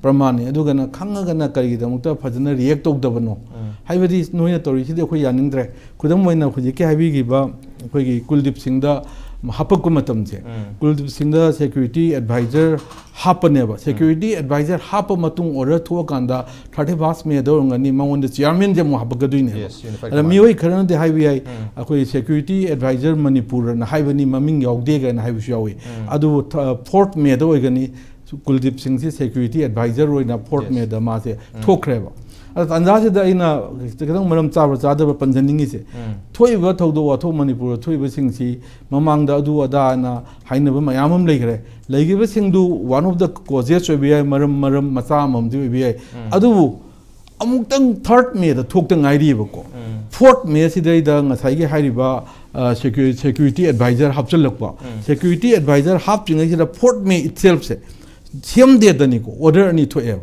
ꯄ꯭ꯔꯃꯥꯟꯅꯤ꯫ ꯑꯗꯨꯒꯅ ꯈꯪꯉꯒꯅ ꯀꯔꯤꯒꯤꯗꯃꯛꯇ ꯐꯖꯅ ꯔꯤꯌꯦꯛ ꯇꯧꯗꯕꯅꯣ? ꯎꯝ꯫ ꯍꯥꯏꯕꯗꯤ ꯅꯣꯏꯅ ꯇꯧꯔꯤꯁꯤꯗꯤ ꯑꯩꯈꯣꯏ ꯌꯥꯅꯤꯡꯗ꯭ꯔꯦ꯫ ꯈꯨꯗꯝ ꯑꯣꯏꯅ ꯍꯧꯖꯤꯛꯀꯤ ꯍꯥꯏꯕꯤꯈꯤꯕ ꯑꯩꯈꯣꯏꯒꯤ ꯀꯨꯜꯗꯤꯞ ꯁꯤꯡꯗ ꯍꯥꯄꯛꯄ ꯃꯇꯝꯁꯦ, ꯎꯝ꯫ ꯀꯨꯜꯗꯤꯞ ꯁꯤꯡꯗ ꯁꯦꯀ꯭ꯌꯨꯔꯤꯇꯤ ꯑꯦꯗꯚꯥꯏꯖꯔ ꯍꯥꯞꯄꯅꯦꯕ꯫ ꯁꯦꯀ꯭ꯌꯨꯔꯤꯇꯤ ꯑꯦꯗꯚꯥꯏꯖꯔ ꯍꯥꯞꯄ ꯃꯇꯨꯡ ꯑꯣꯔꯗꯔ ꯊꯣꯛꯑꯀꯥꯟꯗ ꯊꯥꯔꯇꯤ ꯐꯥꯔꯁ ꯃꯦꯗ ꯑꯣꯏꯔꯝꯒꯅꯤ, ꯃꯉꯣꯟꯗ ꯆꯤꯌꯥꯔꯃꯦꯟꯁꯦ ꯑꯃꯨꯛ ꯍꯥꯄꯛꯀꯗꯣꯏꯅꯦꯕ꯫ Yes, unified ꯑꯗ command. ꯃꯤꯑꯣꯏ ꯈꯔꯅꯗꯤ ꯍꯥꯏꯕ ꯌꯥꯏ, ꯎꯝ꯫ ꯑꯩꯈꯣꯏ ꯁꯦꯀ꯭ꯌꯨꯔꯤꯇꯤ ꯑꯦꯗꯚꯥꯏꯖꯔ ꯃꯅꯤꯄꯨꯔꯅ ꯍꯥꯏꯕꯅꯤ, ꯃꯃꯤꯡ ꯌꯥꯎꯗꯦ ꯀꯥꯏꯅ ꯍꯥꯏꯕꯁꯨ ꯌꯥꯎꯏ꯫ ꯎꯝ꯫ ꯑꯗꯨꯕꯨ ꯊ-, ꯐꯣꯔꯠ ꯃꯦꯗ ꯑꯣꯏꯒꯅꯤ꯫ ꯀꯨꯜꯗꯤꯞ ꯁꯤꯡꯁꯤ ꯁꯦꯀ꯭ꯌꯨꯔꯤꯇꯤ ꯑꯦꯗꯚꯥꯏꯖꯔ ꯑꯣꯏꯅ ꯐꯣꯔꯠ Yes. ꯃꯦꯗ ꯃꯥꯁꯦ ꯎꯝ꯫ ꯊꯣꯛꯈ꯭ꯔꯦꯕ꯫ ꯑꯗ ꯇꯥꯟꯖꯥꯁꯤꯗ ꯑꯩꯅ ꯈꯤꯇꯪ ꯃꯔꯝ ꯆꯥꯕ꯭ꯔꯥ ꯆꯥꯗꯕ꯭ꯔꯥ ꯄꯟꯖꯅꯤꯡꯉꯤꯁꯦ, ꯎꯝ꯫ ꯊꯣꯛꯏꯕ ꯊꯧꯗꯣꯛ ꯋꯥꯊꯣꯛ ꯃꯅꯤꯄꯨꯔꯗ ꯊꯣꯛꯏꯕꯁꯤꯡꯁꯤ ꯃꯃꯥꯡꯗ ꯑꯗꯨ ꯑꯗꯥꯅ ꯍꯥꯏꯅꯕ ꯃꯌꯥꯝ ꯑꯃ ꯂꯩꯈ꯭ꯔꯦ꯫ ꯂꯩꯈꯤꯕꯁꯤꯡꯗꯨ one of the causes ꯑꯣꯏꯕ ꯌꯥꯏ, ꯃꯔꯝ, ꯃꯔꯝ ꯃꯆꯥ ꯑꯃꯃꯝꯗꯤ ꯑꯣꯏꯕ ꯌꯥꯏ꯫ ꯎꯝ꯫ ꯑꯗꯨꯕꯨ ꯑꯃꯨꯛꯇꯪ ꯊꯥꯔꯠ ꯃꯦꯗ ꯊꯣꯛꯇ ꯉꯥꯏꯔꯤꯕꯀꯣ꯫ ꯎꯝ꯫ ꯐꯣꯔꯠ ꯃꯦ ꯁꯤꯗꯩꯗ ꯉꯁꯥꯏꯒꯤ ꯍꯥꯏꯔꯤꯕ, ꯑ, ꯁꯦꯀ꯭ꯌꯨ-, ꯁꯦꯀ꯭ꯌꯨꯔꯤꯇꯤ ꯑꯦꯗꯚꯥꯏꯖꯔ ꯍꯥꯞꯆꯤꯜꯂꯛꯄ꯫ ꯎꯝ꯫ ꯁꯦꯀ꯭ꯌꯨꯔꯤꯇꯤ ꯑꯦꯗꯚꯥꯏꯖꯔ ꯍꯥꯞꯇ꯭ꯔꯤꯉꯩꯁꯤꯗ ꯐꯣꯔꯠ ꯃꯦ ꯏꯠꯁꯦꯜꯐꯁꯦ ꯁꯦꯝꯗꯦꯗꯅꯤꯀꯣ, ꯑꯣꯔꯗꯔ ꯑꯅꯤ ꯊꯣꯛꯑꯦꯕ꯫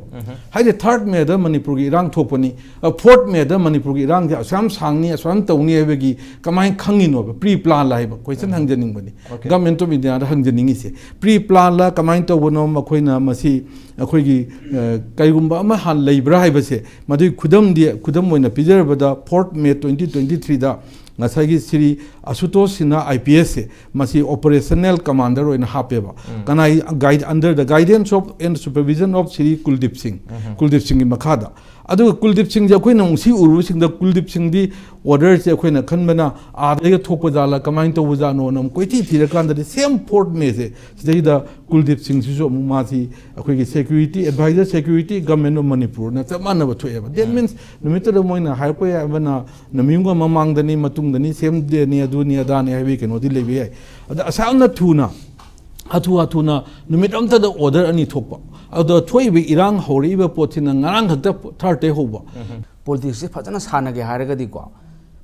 ꯍꯥꯏꯗꯤ ꯊꯥꯔꯠ ꯃꯦꯗ ꯃꯅꯤꯄꯨꯔꯒꯤ ꯏꯔꯥꯡ ꯊꯣꯛꯄꯅꯤ, ꯐꯣꯔꯠ ꯃꯦꯗ ꯃꯅꯤꯄꯨꯔꯒꯤ ꯏꯔꯥꯡꯁꯦ ꯑꯁꯨꯌꯥꯝ ꯁꯥꯡꯅꯤ, ꯑꯁꯨꯌꯥꯝ ꯇꯧꯅꯤ ꯍꯥꯏꯕꯒꯤ ꯀꯃꯥꯏꯅ ꯈꯪꯉꯤꯅꯣꯕ? ꯄ꯭ꯔꯤ ꯄ꯭ꯂꯥꯟ ꯂꯥꯛꯏꯕ ꯀꯣꯏꯁꯟ ꯍꯪꯖꯅꯤꯡꯕꯅꯤ꯫ Okay. ꯒꯚꯔꯟꯃꯦꯟꯠ ꯑꯣꯐ ꯏꯟꯗꯤꯌꯥꯗ ꯍꯪꯖꯅꯤꯡꯉꯤꯁꯦ, ꯄ꯭ꯔꯤ ꯄ꯭ꯂꯥꯟꯂ ꯀꯃꯥꯏꯅ ꯇꯧꯕꯅꯣ? ꯑꯩꯈꯣꯏꯅ ꯃꯁꯤ ꯑꯩꯈꯣꯏꯒꯤ ꯑ, ꯀꯔꯤꯒꯨꯝꯕ ꯑꯃ ꯍꯥꯟꯅ ꯂꯩꯕ꯭ꯔꯥ ꯍꯥꯏꯕꯁꯦ, ꯃꯗꯨꯒꯤ ꯈꯨꯗꯝꯗꯤ, ꯈꯨꯗꯝ ꯑꯣꯏꯅ ꯄꯤꯖꯔꯕꯗ, ꯐꯣꯔꯠ ꯃꯦ ꯇ꯭ꯋꯦꯟꯇꯤ ꯇ꯭ꯋꯦꯟꯇꯤ ꯊ꯭ꯔꯤꯗ ꯉꯁꯥꯏꯒꯤ ꯁ꯭ꯔꯤ ꯑꯁꯨꯇꯣꯁ ꯁꯤꯟꯍꯥ ꯑꯥꯏ ꯄꯤ ꯑꯦꯁꯁꯦ, ꯃꯁꯤ ꯑꯣꯄꯔꯦꯁꯅꯦꯜ ꯀꯃꯥꯟꯗꯔ ꯑꯣꯏꯅ ꯍꯥꯞꯄꯦꯕ꯫ ꯀꯅꯥꯏ ꯒꯥꯏꯗ, under the guidance of and supervision of Shri Kuldip Singh, Kuldip ꯁꯤꯡꯒꯤ ꯃꯈꯥꯗ꯫ ꯑꯗꯨꯒ ꯀꯨꯜꯗꯤꯞ ꯁꯤꯡꯁꯦ ꯑꯩꯈꯣꯏꯅ ꯑꯃꯨꯛ ꯁꯤ ꯎꯔꯨꯕꯁꯤꯡꯗ, ꯀꯨꯜꯗꯤꯞ ꯁꯤꯡꯗꯤ ꯑꯣꯔꯗꯔꯁꯦ ꯑꯩꯈꯣꯏꯅ ꯈꯟꯕꯅ ꯑꯥꯗꯒꯤ ꯊꯣꯛꯄ ꯖꯥꯠꯂ, ꯀꯃꯥꯏꯅ ꯇꯧꯕ ꯖꯥꯠꯅꯣꯅ ꯑꯃꯨꯛ ꯀꯣꯏꯊꯤ ꯊꯤꯔꯀꯥꯟꯗꯗꯤ, ꯁꯦꯝ ꯐꯣꯔꯠ ꯃꯦꯁꯦ ꯁꯤꯗꯩꯗ ꯀꯨꯜꯗꯤꯞ ꯁꯤꯡꯁꯤꯁꯨ ꯑꯃꯨꯛ ꯃꯥꯁꯤ ꯑꯩꯈꯣꯏꯒꯤ security advisor, security, Government of ꯃꯅꯤꯄꯨꯔꯅ ꯆꯞ ꯃꯥꯟꯅꯕ ꯊꯣꯛꯑꯦꯕ꯫ That means ꯅꯨꯃꯤꯠꯇꯨꯗ ꯃꯣꯏꯅ ꯍꯥꯏꯔꯛꯄ ꯌꯥꯕꯅ ꯅꯨꯃꯤꯠ ꯑꯃ ꯃꯃꯥꯡꯗꯅꯤ, ꯃꯇꯨꯡꯗꯅꯤ, ꯁꯦꯝꯗꯦꯅꯤ, ꯑꯗꯨꯅꯤ ꯑꯗꯥꯅꯤ ꯍꯥꯏꯕꯒꯤ ꯀꯩꯅꯣꯗꯤ ꯂꯩꯕ ꯌꯥꯏ꯫ ꯑꯗ ꯑꯁꯥꯝꯅ ꯊꯨꯅ, ꯍꯥꯊꯨ ꯍꯥꯊꯨꯅ ꯅꯨꯃꯤꯠ ꯑꯝꯇꯗ ꯑꯣꯔꯗꯔ ꯑꯅꯤ ꯊꯣꯛꯄ, ꯑꯗꯣ ꯊꯣꯛꯏꯕ ꯏꯔꯥꯡ ꯍꯧꯔꯛꯏꯕ ꯄꯣꯠꯁꯤꯅ ꯉꯔꯥꯡ ꯈꯛꯇ ꯊꯥꯔꯠꯇꯩ ꯍꯧꯕ꯫ ꯄꯣꯂꯤꯇꯤꯛꯁꯁꯦ ꯐꯖꯅ ꯁꯥꯟꯅꯒꯦ ꯍꯥꯏꯔꯒꯗꯤꯀꯣ,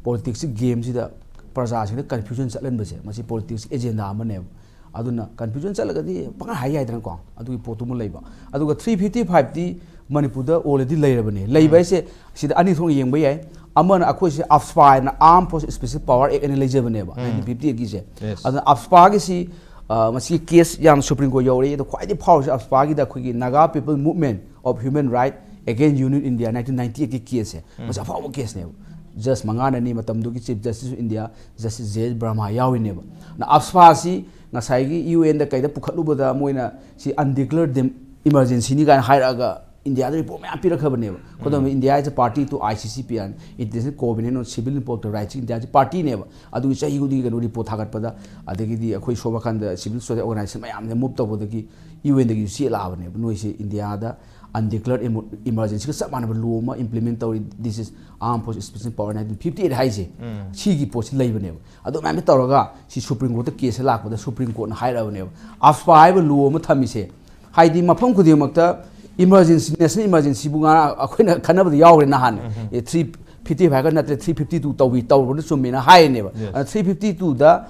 ꯄꯣꯂꯤꯇꯤꯛꯁꯁꯤ ꯒꯦꯝꯁꯤꯗ ꯄ꯭ꯔꯖꯥꯁꯤꯡꯗ ꯀꯟꯐ꯭ꯌꯨꯖꯟ ꯆꯠꯍꯟꯕꯁꯦ, ꯃꯁꯤ ꯄꯣꯂꯤꯇꯤꯛꯁ ꯑꯦꯖꯦꯟꯗꯥ ꯑꯃꯅꯦꯕ꯫ ꯑꯗꯨꯅ ꯀꯟꯐ꯭ꯌꯨꯖꯟ ꯆꯠꯂꯒꯗꯤ ꯄꯪꯍꯥꯏ ꯍꯥꯏ ꯌꯥꯏꯗꯅꯀꯣ, ꯑꯗꯨꯒꯤ ꯄꯣꯠꯇꯨꯃ ꯂꯩꯕ꯫ ꯑꯗꯨꯒ ꯊ꯭ꯔꯤ ꯐꯤꯐꯇꯤ ꯐꯥꯏꯚꯇꯤ ꯃꯅꯤꯄꯨꯔꯗ ꯑꯣꯜꯔꯦꯗꯤ ꯂꯩꯔꯕꯅꯦ꯫ ꯂꯩꯕ ꯍꯥꯏꯁꯦ ꯁꯤꯗ ꯑꯅꯤ ꯊꯣꯛꯅ ꯌꯦꯡꯕ ꯌꯥꯏ꯫ ꯑꯃꯅ ꯑꯩꯈꯣꯏꯁꯦ ꯑꯞꯁꯄꯥ ꯍꯥꯏꯅ Armed Forces Special Power Act ꯑꯅ ꯂꯩꯖꯕꯅꯦꯕ, ꯅꯥꯏꯟꯇꯤꯟ ꯐꯤꯐꯇꯤ ꯑꯩꯠꯀꯤꯁꯦ꯫ Yes. ꯑꯗꯨꯅ ꯑꯞꯁꯄꯥꯒꯤꯁꯤ, ꯑ, ꯃꯁꯤꯒꯤ ꯀꯦꯁ ꯌꯥꯝ ꯁꯨꯄ꯭ꯔꯤꯝ ꯀꯣꯔꯠ ꯌꯧꯔꯛꯏ꯫ ꯑꯗꯣ ꯈ꯭ꯋꯥꯏꯗꯒꯤ ꯐꯥꯎꯔꯤꯁꯦ ꯑꯞꯁꯄꯥꯒꯤꯗ ꯑꯩꯈꯣꯏꯒꯤ Naga People Movement of Human Right Against Union India nineteen ninety ꯑꯩꯠꯀꯤ ꯀꯦꯁꯁꯦ꯫ ꯃꯁꯤ ꯑꯐꯥꯎꯕ ꯀꯦꯁꯅꯦꯕ꯫ ꯖꯁ ꯃꯉꯥꯅꯅꯤ, ꯃꯇꯝꯗꯨꯒꯤ chief justice of India justice J S Verma ꯌꯥꯎꯔꯤꯅꯦꯕ꯫ ꯑꯗꯨꯅ ꯑꯞꯁꯄꯥꯁꯤ ꯉꯁꯥꯏꯒꯤ ꯌꯨ ꯑꯦꯟꯗ ꯀꯩꯗ ꯄꯨꯈꯠꯂꯨꯕꯗ ꯃꯣꯏꯅ ꯁꯤ undeclared ꯏꯃꯥꯔꯖꯦꯟꯁꯤꯅꯤ ꯀꯥꯏꯅ ꯍꯥꯏꯔꯛꯑꯒ ꯏꯟꯗꯤꯌꯥꯗ ꯔꯤꯄꯣꯔꯠ ꯃꯌꯥꯝ ꯄꯤꯔꯛꯈ꯭ꯔꯕꯅꯦꯕ꯫ ꯈꯨꯗꯝ ꯑꯣꯏꯅ, India is a party to I C C P R, International Covenant on Civil and Political Rights, ꯏꯟꯗꯤꯌꯥꯁꯤ ꯄꯥꯔꯇꯤꯅꯦꯕ꯫ ꯑꯗꯨꯒꯤ ꯆꯍꯤ ꯈꯨꯗꯤꯡꯒꯤ ꯀꯩꯅꯣ ꯔꯤꯄꯣꯔꯠ ꯊꯥꯒꯠꯄꯗ, ꯑꯗꯒꯤꯗꯤ ꯑꯩꯈꯣꯏ ꯁꯣꯝ ꯅꯥꯀꯟꯗ civil society organization ꯃꯌꯥꯝꯁꯦ ꯃꯨꯚ ꯇꯧꯕꯗꯒꯤ ꯌꯨ ꯑꯦꯟꯗꯒꯤꯁꯨ ꯆꯦ ꯂꯥꯛꯑꯕꯅꯦꯕ, ꯅꯣꯏꯁꯦ ꯏꯟꯗꯤꯌꯥꯗ undeclared emo- emergencyꯒ ꯆꯞ ꯃꯥꯟꯅꯕ ꯂꯣ ꯑꯃ implement ꯇꯧꯔꯤ, this is Armed Forces Special Power nineteen fifty eight ꯍꯥꯏꯁꯦ꯫ ꯁꯤꯒꯤ ꯄꯣꯠꯁꯤ ꯂꯩꯕꯅꯦꯕ꯫ ꯑꯗꯨꯃꯥꯏꯅ ꯇꯧꯔꯒ ꯁꯤ ꯁꯨꯄ꯭ꯔꯤꯝ ꯀꯣꯔꯠꯇ ꯀꯦꯁꯁꯦ ꯂꯥꯛꯄꯗ ꯁꯨꯄ꯭ꯔꯤꯝ ꯀꯣꯔꯠꯅ ꯍꯥꯏꯔꯛꯑꯕꯅꯦꯕ, ꯑꯞꯁꯄꯥ ꯍꯥꯏꯕ ꯂꯣ ꯑꯃ ꯊꯝꯃꯤꯁꯦ, ꯍꯥꯏꯗꯤ ꯃꯐꯝ ꯈꯨꯗꯤꯡꯃꯛꯇ emergency, national emergencyꯕꯨ ꯉꯔꯥꯡ ꯑꯩꯈꯣꯏꯅ ꯈꯟꯅꯕꯗ ꯌꯥꯎꯈ꯭ꯔꯦ ꯅꯍꯥꯟ꯫ ꯑꯦ, ꯊ꯭ꯔꯤ ꯐꯤꯐꯇꯤ ꯐꯥꯏꯚꯀ ꯅꯠꯇ꯭ꯔꯦ, ꯊ꯭ꯔꯤ ꯐꯤꯐꯇꯤ ꯇꯨ ꯇꯧꯕꯤ, ꯇꯧꯔꯨꯕꯅ ꯆꯨꯝꯃꯦꯅ ꯍꯥꯏꯔꯤꯅꯦꯕ꯫ Yes. ꯑꯗ ꯊ꯭ꯔꯤ ꯐꯤꯐꯇꯤ ꯇꯨꯗ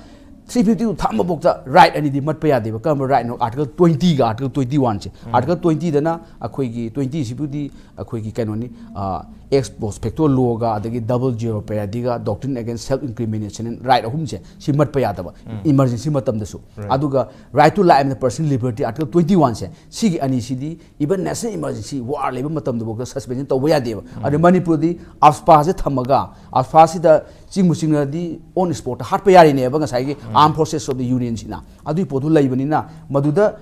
ꯊ꯭ꯔꯤ ꯐꯤꯐꯇꯤ ꯇꯨ ꯊꯝꯕꯐꯥꯎꯗ ꯔꯥꯏꯠ ꯑꯅꯤꯗꯤ ꯃꯠꯄ ꯌꯥꯗꯦꯕ꯫ ꯀꯔꯝꯕ ꯔꯥꯏꯠꯅꯣ? ꯑꯥꯔꯇꯤꯀꯜ ꯇ꯭ꯋꯦꯟꯇꯤꯒ ꯑꯥꯔꯇꯤꯀꯜ ꯇ꯭ꯋꯦꯟꯇꯤ ꯋꯥꯟꯁꯦ꯫ ꯑꯥꯔꯇꯤꯀꯜ ꯇ꯭ꯋꯦꯟꯇꯤꯗꯅ ꯑꯩꯈꯣꯏꯒꯤ, ꯇ꯭ꯋꯦꯟꯇꯤꯁꯤꯕꯨꯗꯤ ꯑꯩꯈꯣꯏꯒꯤ ꯀꯩꯅꯣꯅꯤ, ꯑꯦꯛꯁ ꯄꯣꯁ ꯐꯦꯛꯇꯣ ꯂꯣꯒ, ꯑꯗꯒꯤ ꯗꯕꯜ ꯖꯤꯑꯣꯄꯦꯗꯤꯒ, doctrine against self incrimination, right ꯑꯍꯨꯝꯁꯦ ꯁꯤ ꯃꯠꯄ ꯌꯥꯗꯕ ꯏꯃꯔꯖꯦꯟꯁꯤ ꯃꯇꯝꯗꯁꯨ꯫ ꯑꯗꯨꯒ right to life and personal liberty, article twenty ꯋꯥꯟꯁꯦ, ꯁꯤꯒꯤ ꯑꯅꯤꯁꯤꯗꯤ even national emergency war ꯂꯩꯕ ꯃꯇꯝꯗꯐꯥꯎꯗ ꯁꯁꯄꯦꯟꯁꯟ ꯇꯧꯕ ꯌꯥꯗꯦꯕ꯫ ꯑꯗꯩ ꯃꯅꯤꯄꯨꯔꯗꯤ ꯑꯐꯁꯄꯥꯁꯦ ꯊꯝꯃꯒ, ꯑꯐꯁꯄꯥꯁꯤꯗ ꯆꯤꯡꯕꯨ ꯆꯤꯡꯅꯔꯗꯤ on spot ꯍꯥꯠꯄ ꯌꯥꯔꯤꯅꯦꯕ ꯉꯁꯥꯏꯒꯤ Armed Forces of the Unionꯁꯤꯅ꯫ ꯑꯗꯨꯒꯤ ꯄꯣꯠꯇꯨ ꯂꯩꯕꯅꯤꯅ ꯃꯗꯨꯗ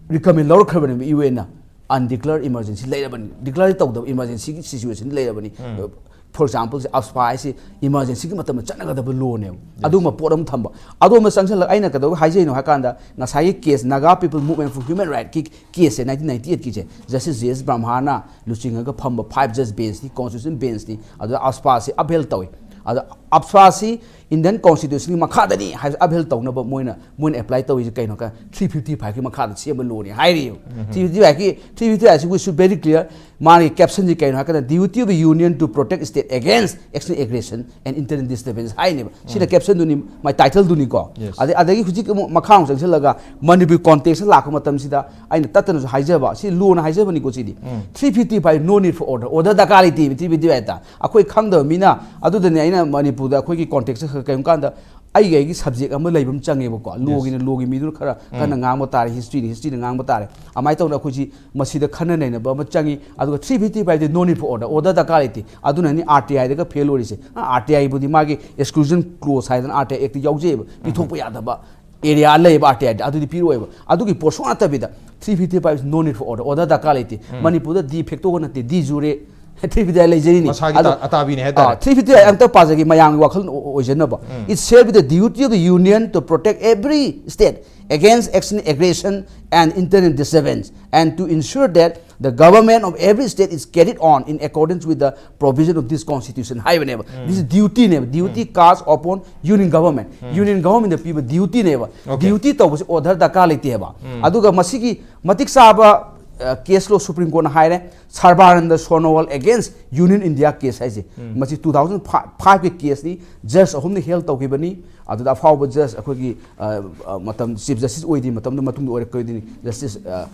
recommend ꯂꯧꯔꯛꯈ꯭ꯔꯕꯅꯦꯕ ꯌꯨ ꯑꯦꯟꯅ꯫ Undeclared emergency ꯂꯩꯔꯕꯅꯤ, declare ꯇꯧꯗꯕ emergencyꯒꯤ situation ꯂꯩꯔꯕꯅꯤ꯫ For example, ꯑꯐꯁꯄꯥ ꯍꯥꯏꯁꯤ ꯏꯃꯥꯔꯖꯦꯟꯁꯤꯒꯤ ꯃꯇꯝꯗ ꯆꯠꯅꯒꯗꯕ ꯂꯣꯅꯦꯕ꯫ ꯑꯗꯨꯒꯨꯝꯕ ꯄꯣꯠ ꯑꯃ ꯊꯝꯕ꯫ ꯑꯗꯨꯒꯨꯝꯕ ꯆꯪꯁꯤꯜꯂꯒ ꯑꯩꯅ ꯀꯩꯗꯧꯕ ꯍꯥꯏꯖꯩꯅꯣ ꯍꯥꯏ ꯀꯥꯟꯗ, ꯉꯁꯥꯏꯒꯤ case Naga People Movement for Human Rightꯀꯤ ꯀꯦꯁꯁꯦ, ꯅꯥꯏꯟꯇꯤꯟ ꯅꯥꯏꯟꯇꯤ ꯑꯩꯠꯀꯤꯁꯦ, ꯖꯁꯇꯤꯁ ꯖꯦ ꯑꯦꯁ ꯕ꯭ꯔꯍꯃꯅ ꯂꯨꯆꯤꯡꯉꯒ ꯐꯝꯕ five judge benchꯅꯤ, constitution benchꯅꯤ꯫ ꯑꯗꯨꯗ ꯑꯐꯁꯄꯥꯁꯤ upheld ꯇꯧꯏ꯫ ꯑꯗ ꯑꯐꯁꯄꯥꯁꯤ Indian Constitutionꯒꯤ ꯃꯈꯥꯗꯅꯤ ꯍꯥꯏꯕꯁꯤ upheld ꯇꯧꯅꯕ ꯃꯣꯏꯅ, ꯃꯣꯏꯅ apply ꯇꯧꯔꯤꯁꯦ ꯀꯩꯅꯣ? ꯀ-, three fifty fiveꯀꯤ ꯃꯈꯥꯗ ꯁꯦꯝꯕ ꯂꯣꯅꯤ ꯍꯥꯏꯔꯤꯕ꯫ Three fifty fiveꯀꯤ, three fifty fiveꯁꯤ we should very clear꯫ ꯃꯥꯒꯤ captionꯁꯤ ꯀꯩꯅꯣ ꯍꯥꯏꯔꯀꯥꯟꯗ, "Duty of the Union to protect state against external aggression and internal disturbance" ꯍꯥꯏꯅꯦꯕ꯫ ꯁꯤꯅ captionꯗꯨꯅꯤ, ꯃꯥꯏ titleꯗꯨꯅꯤꯀꯣ꯫ Yes. ꯑꯗꯩ, ꯑꯗꯒꯤ ꯍꯧꯖꯤꯛ ꯑꯃꯨꯛ ꯃꯈꯥ ꯑꯃꯨꯛ ꯆꯪꯁꯤꯜꯂꯒ ꯃꯅꯤꯄꯨꯔ contextꯇ ꯂꯥꯛꯄ ꯃꯇꯝꯁꯤꯗ ꯑꯩꯅ ꯇꯠꯇꯅꯁꯨ ꯍꯥꯏꯖꯕ, ꯁꯤ ꯂꯣꯅ ꯍꯥꯏꯖꯕꯅꯤꯀꯣ ꯁꯤꯗꯤ꯫ Three fifty five, no need for order, order ꯗꯔꯀꯥꯔ ꯂꯩꯇꯦꯕ three fifty five ꯇ꯫ ꯑꯩꯈꯣꯏ ꯈꯪꯗꯕ ꯃꯤꯅ, ꯑꯗꯨꯗꯅꯦ ꯑꯩꯅ ꯃꯅꯤꯄꯨꯔꯗ ꯑꯩꯈꯣꯏꯒꯤ contextꯇ ꯈꯔ ꯀꯩꯒꯨꯝꯕ ꯀꯥꯟꯗ ꯑꯩꯒꯤ, ꯑꯩꯒꯤ subject ꯑꯃ ꯂꯩꯕ ꯑꯃ ꯆꯪꯉꯦꯕꯀꯣ꯫ Yes. Lawꯒꯤꯅ lawꯒꯤ ꯃꯤꯗꯨꯅ ꯈꯔ ꯀꯟꯅ ꯉꯥꯡꯕ ꯇꯥꯔꯦ, historyꯅ historyꯅ ꯉꯥꯡꯕ ꯇꯥꯔꯦ꯫ ꯑꯗꯨꯃꯥꯏꯅ ꯇꯧꯗꯅ ꯑꯩꯈꯣꯏꯁꯤ ꯃꯁꯤꯗ ꯈꯟꯅ ꯅꯩꯅꯕ ꯑꯃ ꯆꯪꯉꯤ꯫ ꯑꯗꯨꯒ three fifty five D no need for order, order ꯗꯔꯀꯥꯔ ꯂꯩꯇꯦ꯫ ꯑꯗꯨꯅꯅꯤ R T I ꯗꯒ fail ꯑꯣꯏꯔꯤꯁꯦ꯫ ꯑ, R T I ꯕꯨꯗꯤ ꯃꯥꯒꯤ exclusion clause ꯍꯥꯏꯗꯅ R T I Act ꯌꯥꯎꯖꯩꯑꯕ, ꯄꯤꯊꯣꯛꯄ ꯌꯥꯗꯕ area ꯂꯩꯌꯦꯕ R T I ꯗ, ꯑꯗꯨꯗꯤ ꯄꯤꯔꯛꯑꯣꯏꯕ꯫ ꯑꯗꯨꯒꯤ ꯄꯣꯠ ꯁꯨꯡ ꯅꯠꯇꯕꯤꯗ three fifty five is no need for order, order ꯗꯔꯀꯥꯔ ꯂꯩꯇꯦ꯫ ꯃꯅꯤꯄꯨꯔꯗ de factoꯒ ꯅꯠꯇꯦ, de jure three fifty five ꯂꯩꯖꯔꯤꯅꯤ꯫ ꯃꯁꯥꯒꯤ ꯑꯗꯣ, ꯇ-, ꯑꯇꯥꯕꯤꯅꯤ ꯍꯥꯏꯇꯥꯔꯦ꯫ ꯑꯥ, three fifty five ꯑꯝꯇ ꯄꯥꯖꯒꯦ, ꯃꯌꯥꯝꯒꯤ ꯋꯥꯈꯜ ꯑꯣ-, ꯑꯣꯏꯖꯅꯕ꯫ It shall be the duty of the Union to protect every state against external aggression and internal disturbance, and to ensure that the government of every state is carried on in accordance with the provision of this constitution ꯍꯥꯏꯕꯅꯦꯕ꯫ This is duty ꯅꯦꯕ, duty cast upon union government꯫ Union government ꯗ ꯄꯤꯕ duty ꯅꯦꯕ꯫ Okay. Duty ꯇꯧꯕꯁꯦ order ꯗꯔꯀꯥꯔ ꯂꯩꯇꯦꯕ꯫ ꯑꯗꯨꯒ ꯃꯁꯤꯒꯤ ꯃꯇꯤꯛ ꯆꯥꯕ ꯀꯦꯁ ꯂꯣ ꯁꯨꯄ꯭ꯔꯤꯝ ꯀꯣꯔꯠꯅ ꯍꯥꯏꯔꯦ, ꯁꯔꯕꯥꯅꯟꯗ ꯁꯣꯅꯣꯋꯥꯜ against Union India case ꯍꯥꯏꯁꯦ꯫ ꯃꯁꯤ two thousand five ꯀꯤ ꯀꯦꯁꯅꯤ꯫ ꯖꯁ ꯑꯍꯨꯝꯅ ꯍꯦꯜ ꯇꯧꯈꯤꯕꯅꯤ꯫ ꯑꯗꯨꯗ ꯑꯐꯥꯎꯕ ꯖꯁ ꯑꯩꯈꯣꯏꯒꯤ ꯑ, ꯑ, ꯃꯇꯝ ꯆꯤꯐ ꯖꯁꯇꯤꯁ ꯑꯣꯏꯗ꯭ꯔꯤ ꯃꯇꯝꯗ ꯃꯇꯨꯡꯗ ꯑꯣꯏꯔꯛꯀꯗꯣꯏꯅꯤ, ꯖꯁꯇꯤꯁ ꯑ,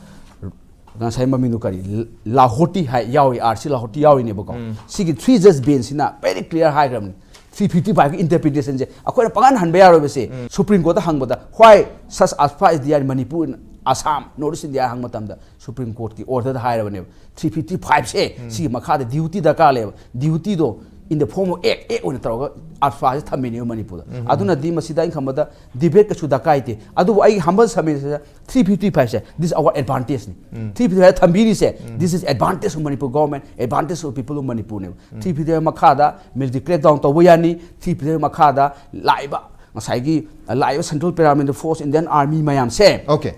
ꯉꯁꯥꯏ ꯃꯃꯤꯡꯗꯣ ꯀꯔꯤ, ꯂꯥꯍꯣꯇꯤ ꯍꯥꯏ ꯌꯥꯎꯏ, ꯑꯥꯔ ꯁꯤ ꯂꯥꯍꯣꯇꯤ ꯌꯥꯎꯏꯅꯦꯕꯀꯣ꯫ ꯁꯤꯒꯤ ꯊ꯭ꯔꯤ ꯖꯁ ꯕꯦꯟꯁꯤꯅ ꯚꯦꯔꯤ ꯀ꯭ꯂꯤꯌꯥꯔ ꯍꯥꯏꯈ꯭ꯔꯕꯅꯤ꯫ ꯊ꯭ꯔꯤ ꯐꯤꯐꯇꯤ ꯐꯥꯏꯚꯀꯤ ꯏꯟꯇꯔꯄ꯭ꯔꯤꯇꯦꯁꯟꯁꯦ ꯑꯩꯈꯣꯏꯅ ꯄꯪꯍꯟ ꯍꯟꯕ ꯌꯥꯔꯣꯏꯕꯁꯦ꯫ ꯁꯨꯄ꯭ꯔꯤꯝ ꯀꯣꯔꯠꯇ ꯍꯪꯕꯗ, why such as far as they are Manipur in Assam, North East India ꯍꯪꯕ ꯃꯇꯝꯗ ꯁꯨꯄ꯭ꯔꯤꯝ ꯀꯣꯔꯠꯀꯤ ꯑꯣꯔꯗꯔꯗ ꯍꯥꯏꯔꯕꯅꯦꯕ, ꯊ꯭ꯔꯤ ꯐꯤꯐꯇꯤ ꯐꯥꯏꯚꯁꯦ ꯁꯤꯒꯤ ꯃꯈꯥꯗ ꯗ꯭ꯌꯨꯇꯤ ꯗꯔꯀꯥꯔ ꯂꯩꯌꯦꯕ꯫ ꯗ꯭ꯌꯨꯇꯤꯗꯣ in the form of act, act ꯑꯣꯏꯅ ꯇꯧꯔꯒ ꯑꯞꯁꯥꯁꯦ ꯊꯝꯃꯤꯅꯦꯕ ꯃꯅꯤꯄꯨꯔꯗ꯫ ꯑꯗꯨꯅꯗꯤ ꯃꯁꯤꯗ ꯑꯩꯅ ꯈꯟꯕꯗ ꯗꯤꯕꯦꯠ ꯀꯩꯁꯨ ꯗꯔꯀꯥꯔ ꯂꯩꯇꯦ꯫ ꯑꯗꯨꯕꯨ ꯑꯩꯒꯤ ꯍꯝꯕꯜ ꯁꯕꯃꯤꯁꯟꯁꯤꯗ ꯊ꯭ꯔꯤ ꯐꯤꯐꯇꯤ ꯐꯥꯏꯚꯁꯦ, this is our advantageꯅꯤ꯫ ꯊ꯭ꯔꯤ ꯐꯤꯐꯇꯤ ꯐꯥꯏꯚ ꯊꯝꯕꯤꯔꯤꯁꯦ, this is advantage of Manipur government, advantage of people of Manipurꯅꯦꯕ꯫ ꯊ꯭ꯔꯤ ꯐꯤꯐꯇꯤ ꯐꯥꯏꯚ ꯃꯈꯥꯗ ꯃꯤꯂꯤꯇꯔꯤ ꯀ꯭ꯔꯦꯛ ꯗꯥꯎꯟ ꯇꯧꯕ ꯌꯥꯅꯤ꯫ ꯊ꯭ꯔꯤ ꯐꯤꯐꯇꯤ ꯐꯥꯏꯚ ꯃꯈꯥꯗ ꯂꯥꯛꯏꯕ ꯉꯁꯥꯏꯒꯤ ꯂꯥꯛꯏꯕ central paramilitary forces, Indian army ꯃꯌꯥꯝꯁꯦ Okay.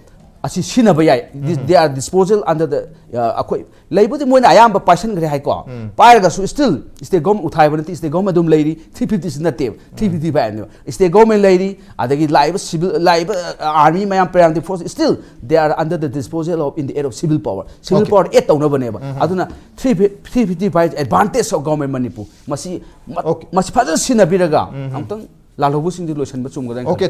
ꯑꯁꯤ ꯁꯤꯖꯤꯟꯅꯕ ꯌꯥꯏ꯫ This- they are disposal under the, uh, ꯑꯩꯈꯣꯏ ꯂꯩꯕꯨꯗꯤ ꯃꯣꯏꯅ ꯑꯌꯥꯝꯕ ꯄꯥꯏꯁꯟꯈ꯭ꯔꯦ ꯍꯥꯏꯀꯣ꯫ ꯄꯥꯏꯔꯒꯁꯨ still state government ꯎꯊꯥꯏꯕ ꯅꯠꯇꯦ, state government ꯑꯗꯨꯝ ꯂꯩꯔꯤ꯫ ꯊ꯭ꯔꯤ ꯐꯤꯐꯇꯤ ꯁꯤ ꯅꯠꯇꯦꯕ, ꯊ꯭ꯔꯤ ꯐꯤꯐꯇꯤ ꯐꯥꯏꯚꯅꯦꯕ꯫ State government ꯂꯩꯔꯤ, ꯑꯗꯒꯤ ꯂꯥꯛꯏꯕ ꯁꯤꯚꯤꯜ, ꯂꯥꯛꯏꯕ ꯑꯥꯔꯃꯤ ꯃꯌꯥꯝ, paramilitary force, still they are under the disposal of, in the air of civil power, civil Okay. Power add ꯇꯧꯅꯕꯅꯦꯕ꯫ ꯑꯗꯨꯅ three three fifty five advantage of government Manipur ꯃꯁꯤ ꯃ- Okay. ꯃꯁꯤ ꯐꯖꯅ ꯁꯤꯖꯤꯟꯅꯕꯤꯔꯒ ꯑꯃꯨꯛꯇꯪ ꯂꯥꯜꯍꯧꯕꯁꯤꯡꯗꯤ ꯂꯣꯏꯁꯤꯟꯕ ꯆꯨꯝꯒꯗ꯭ꯔꯥ? Okay,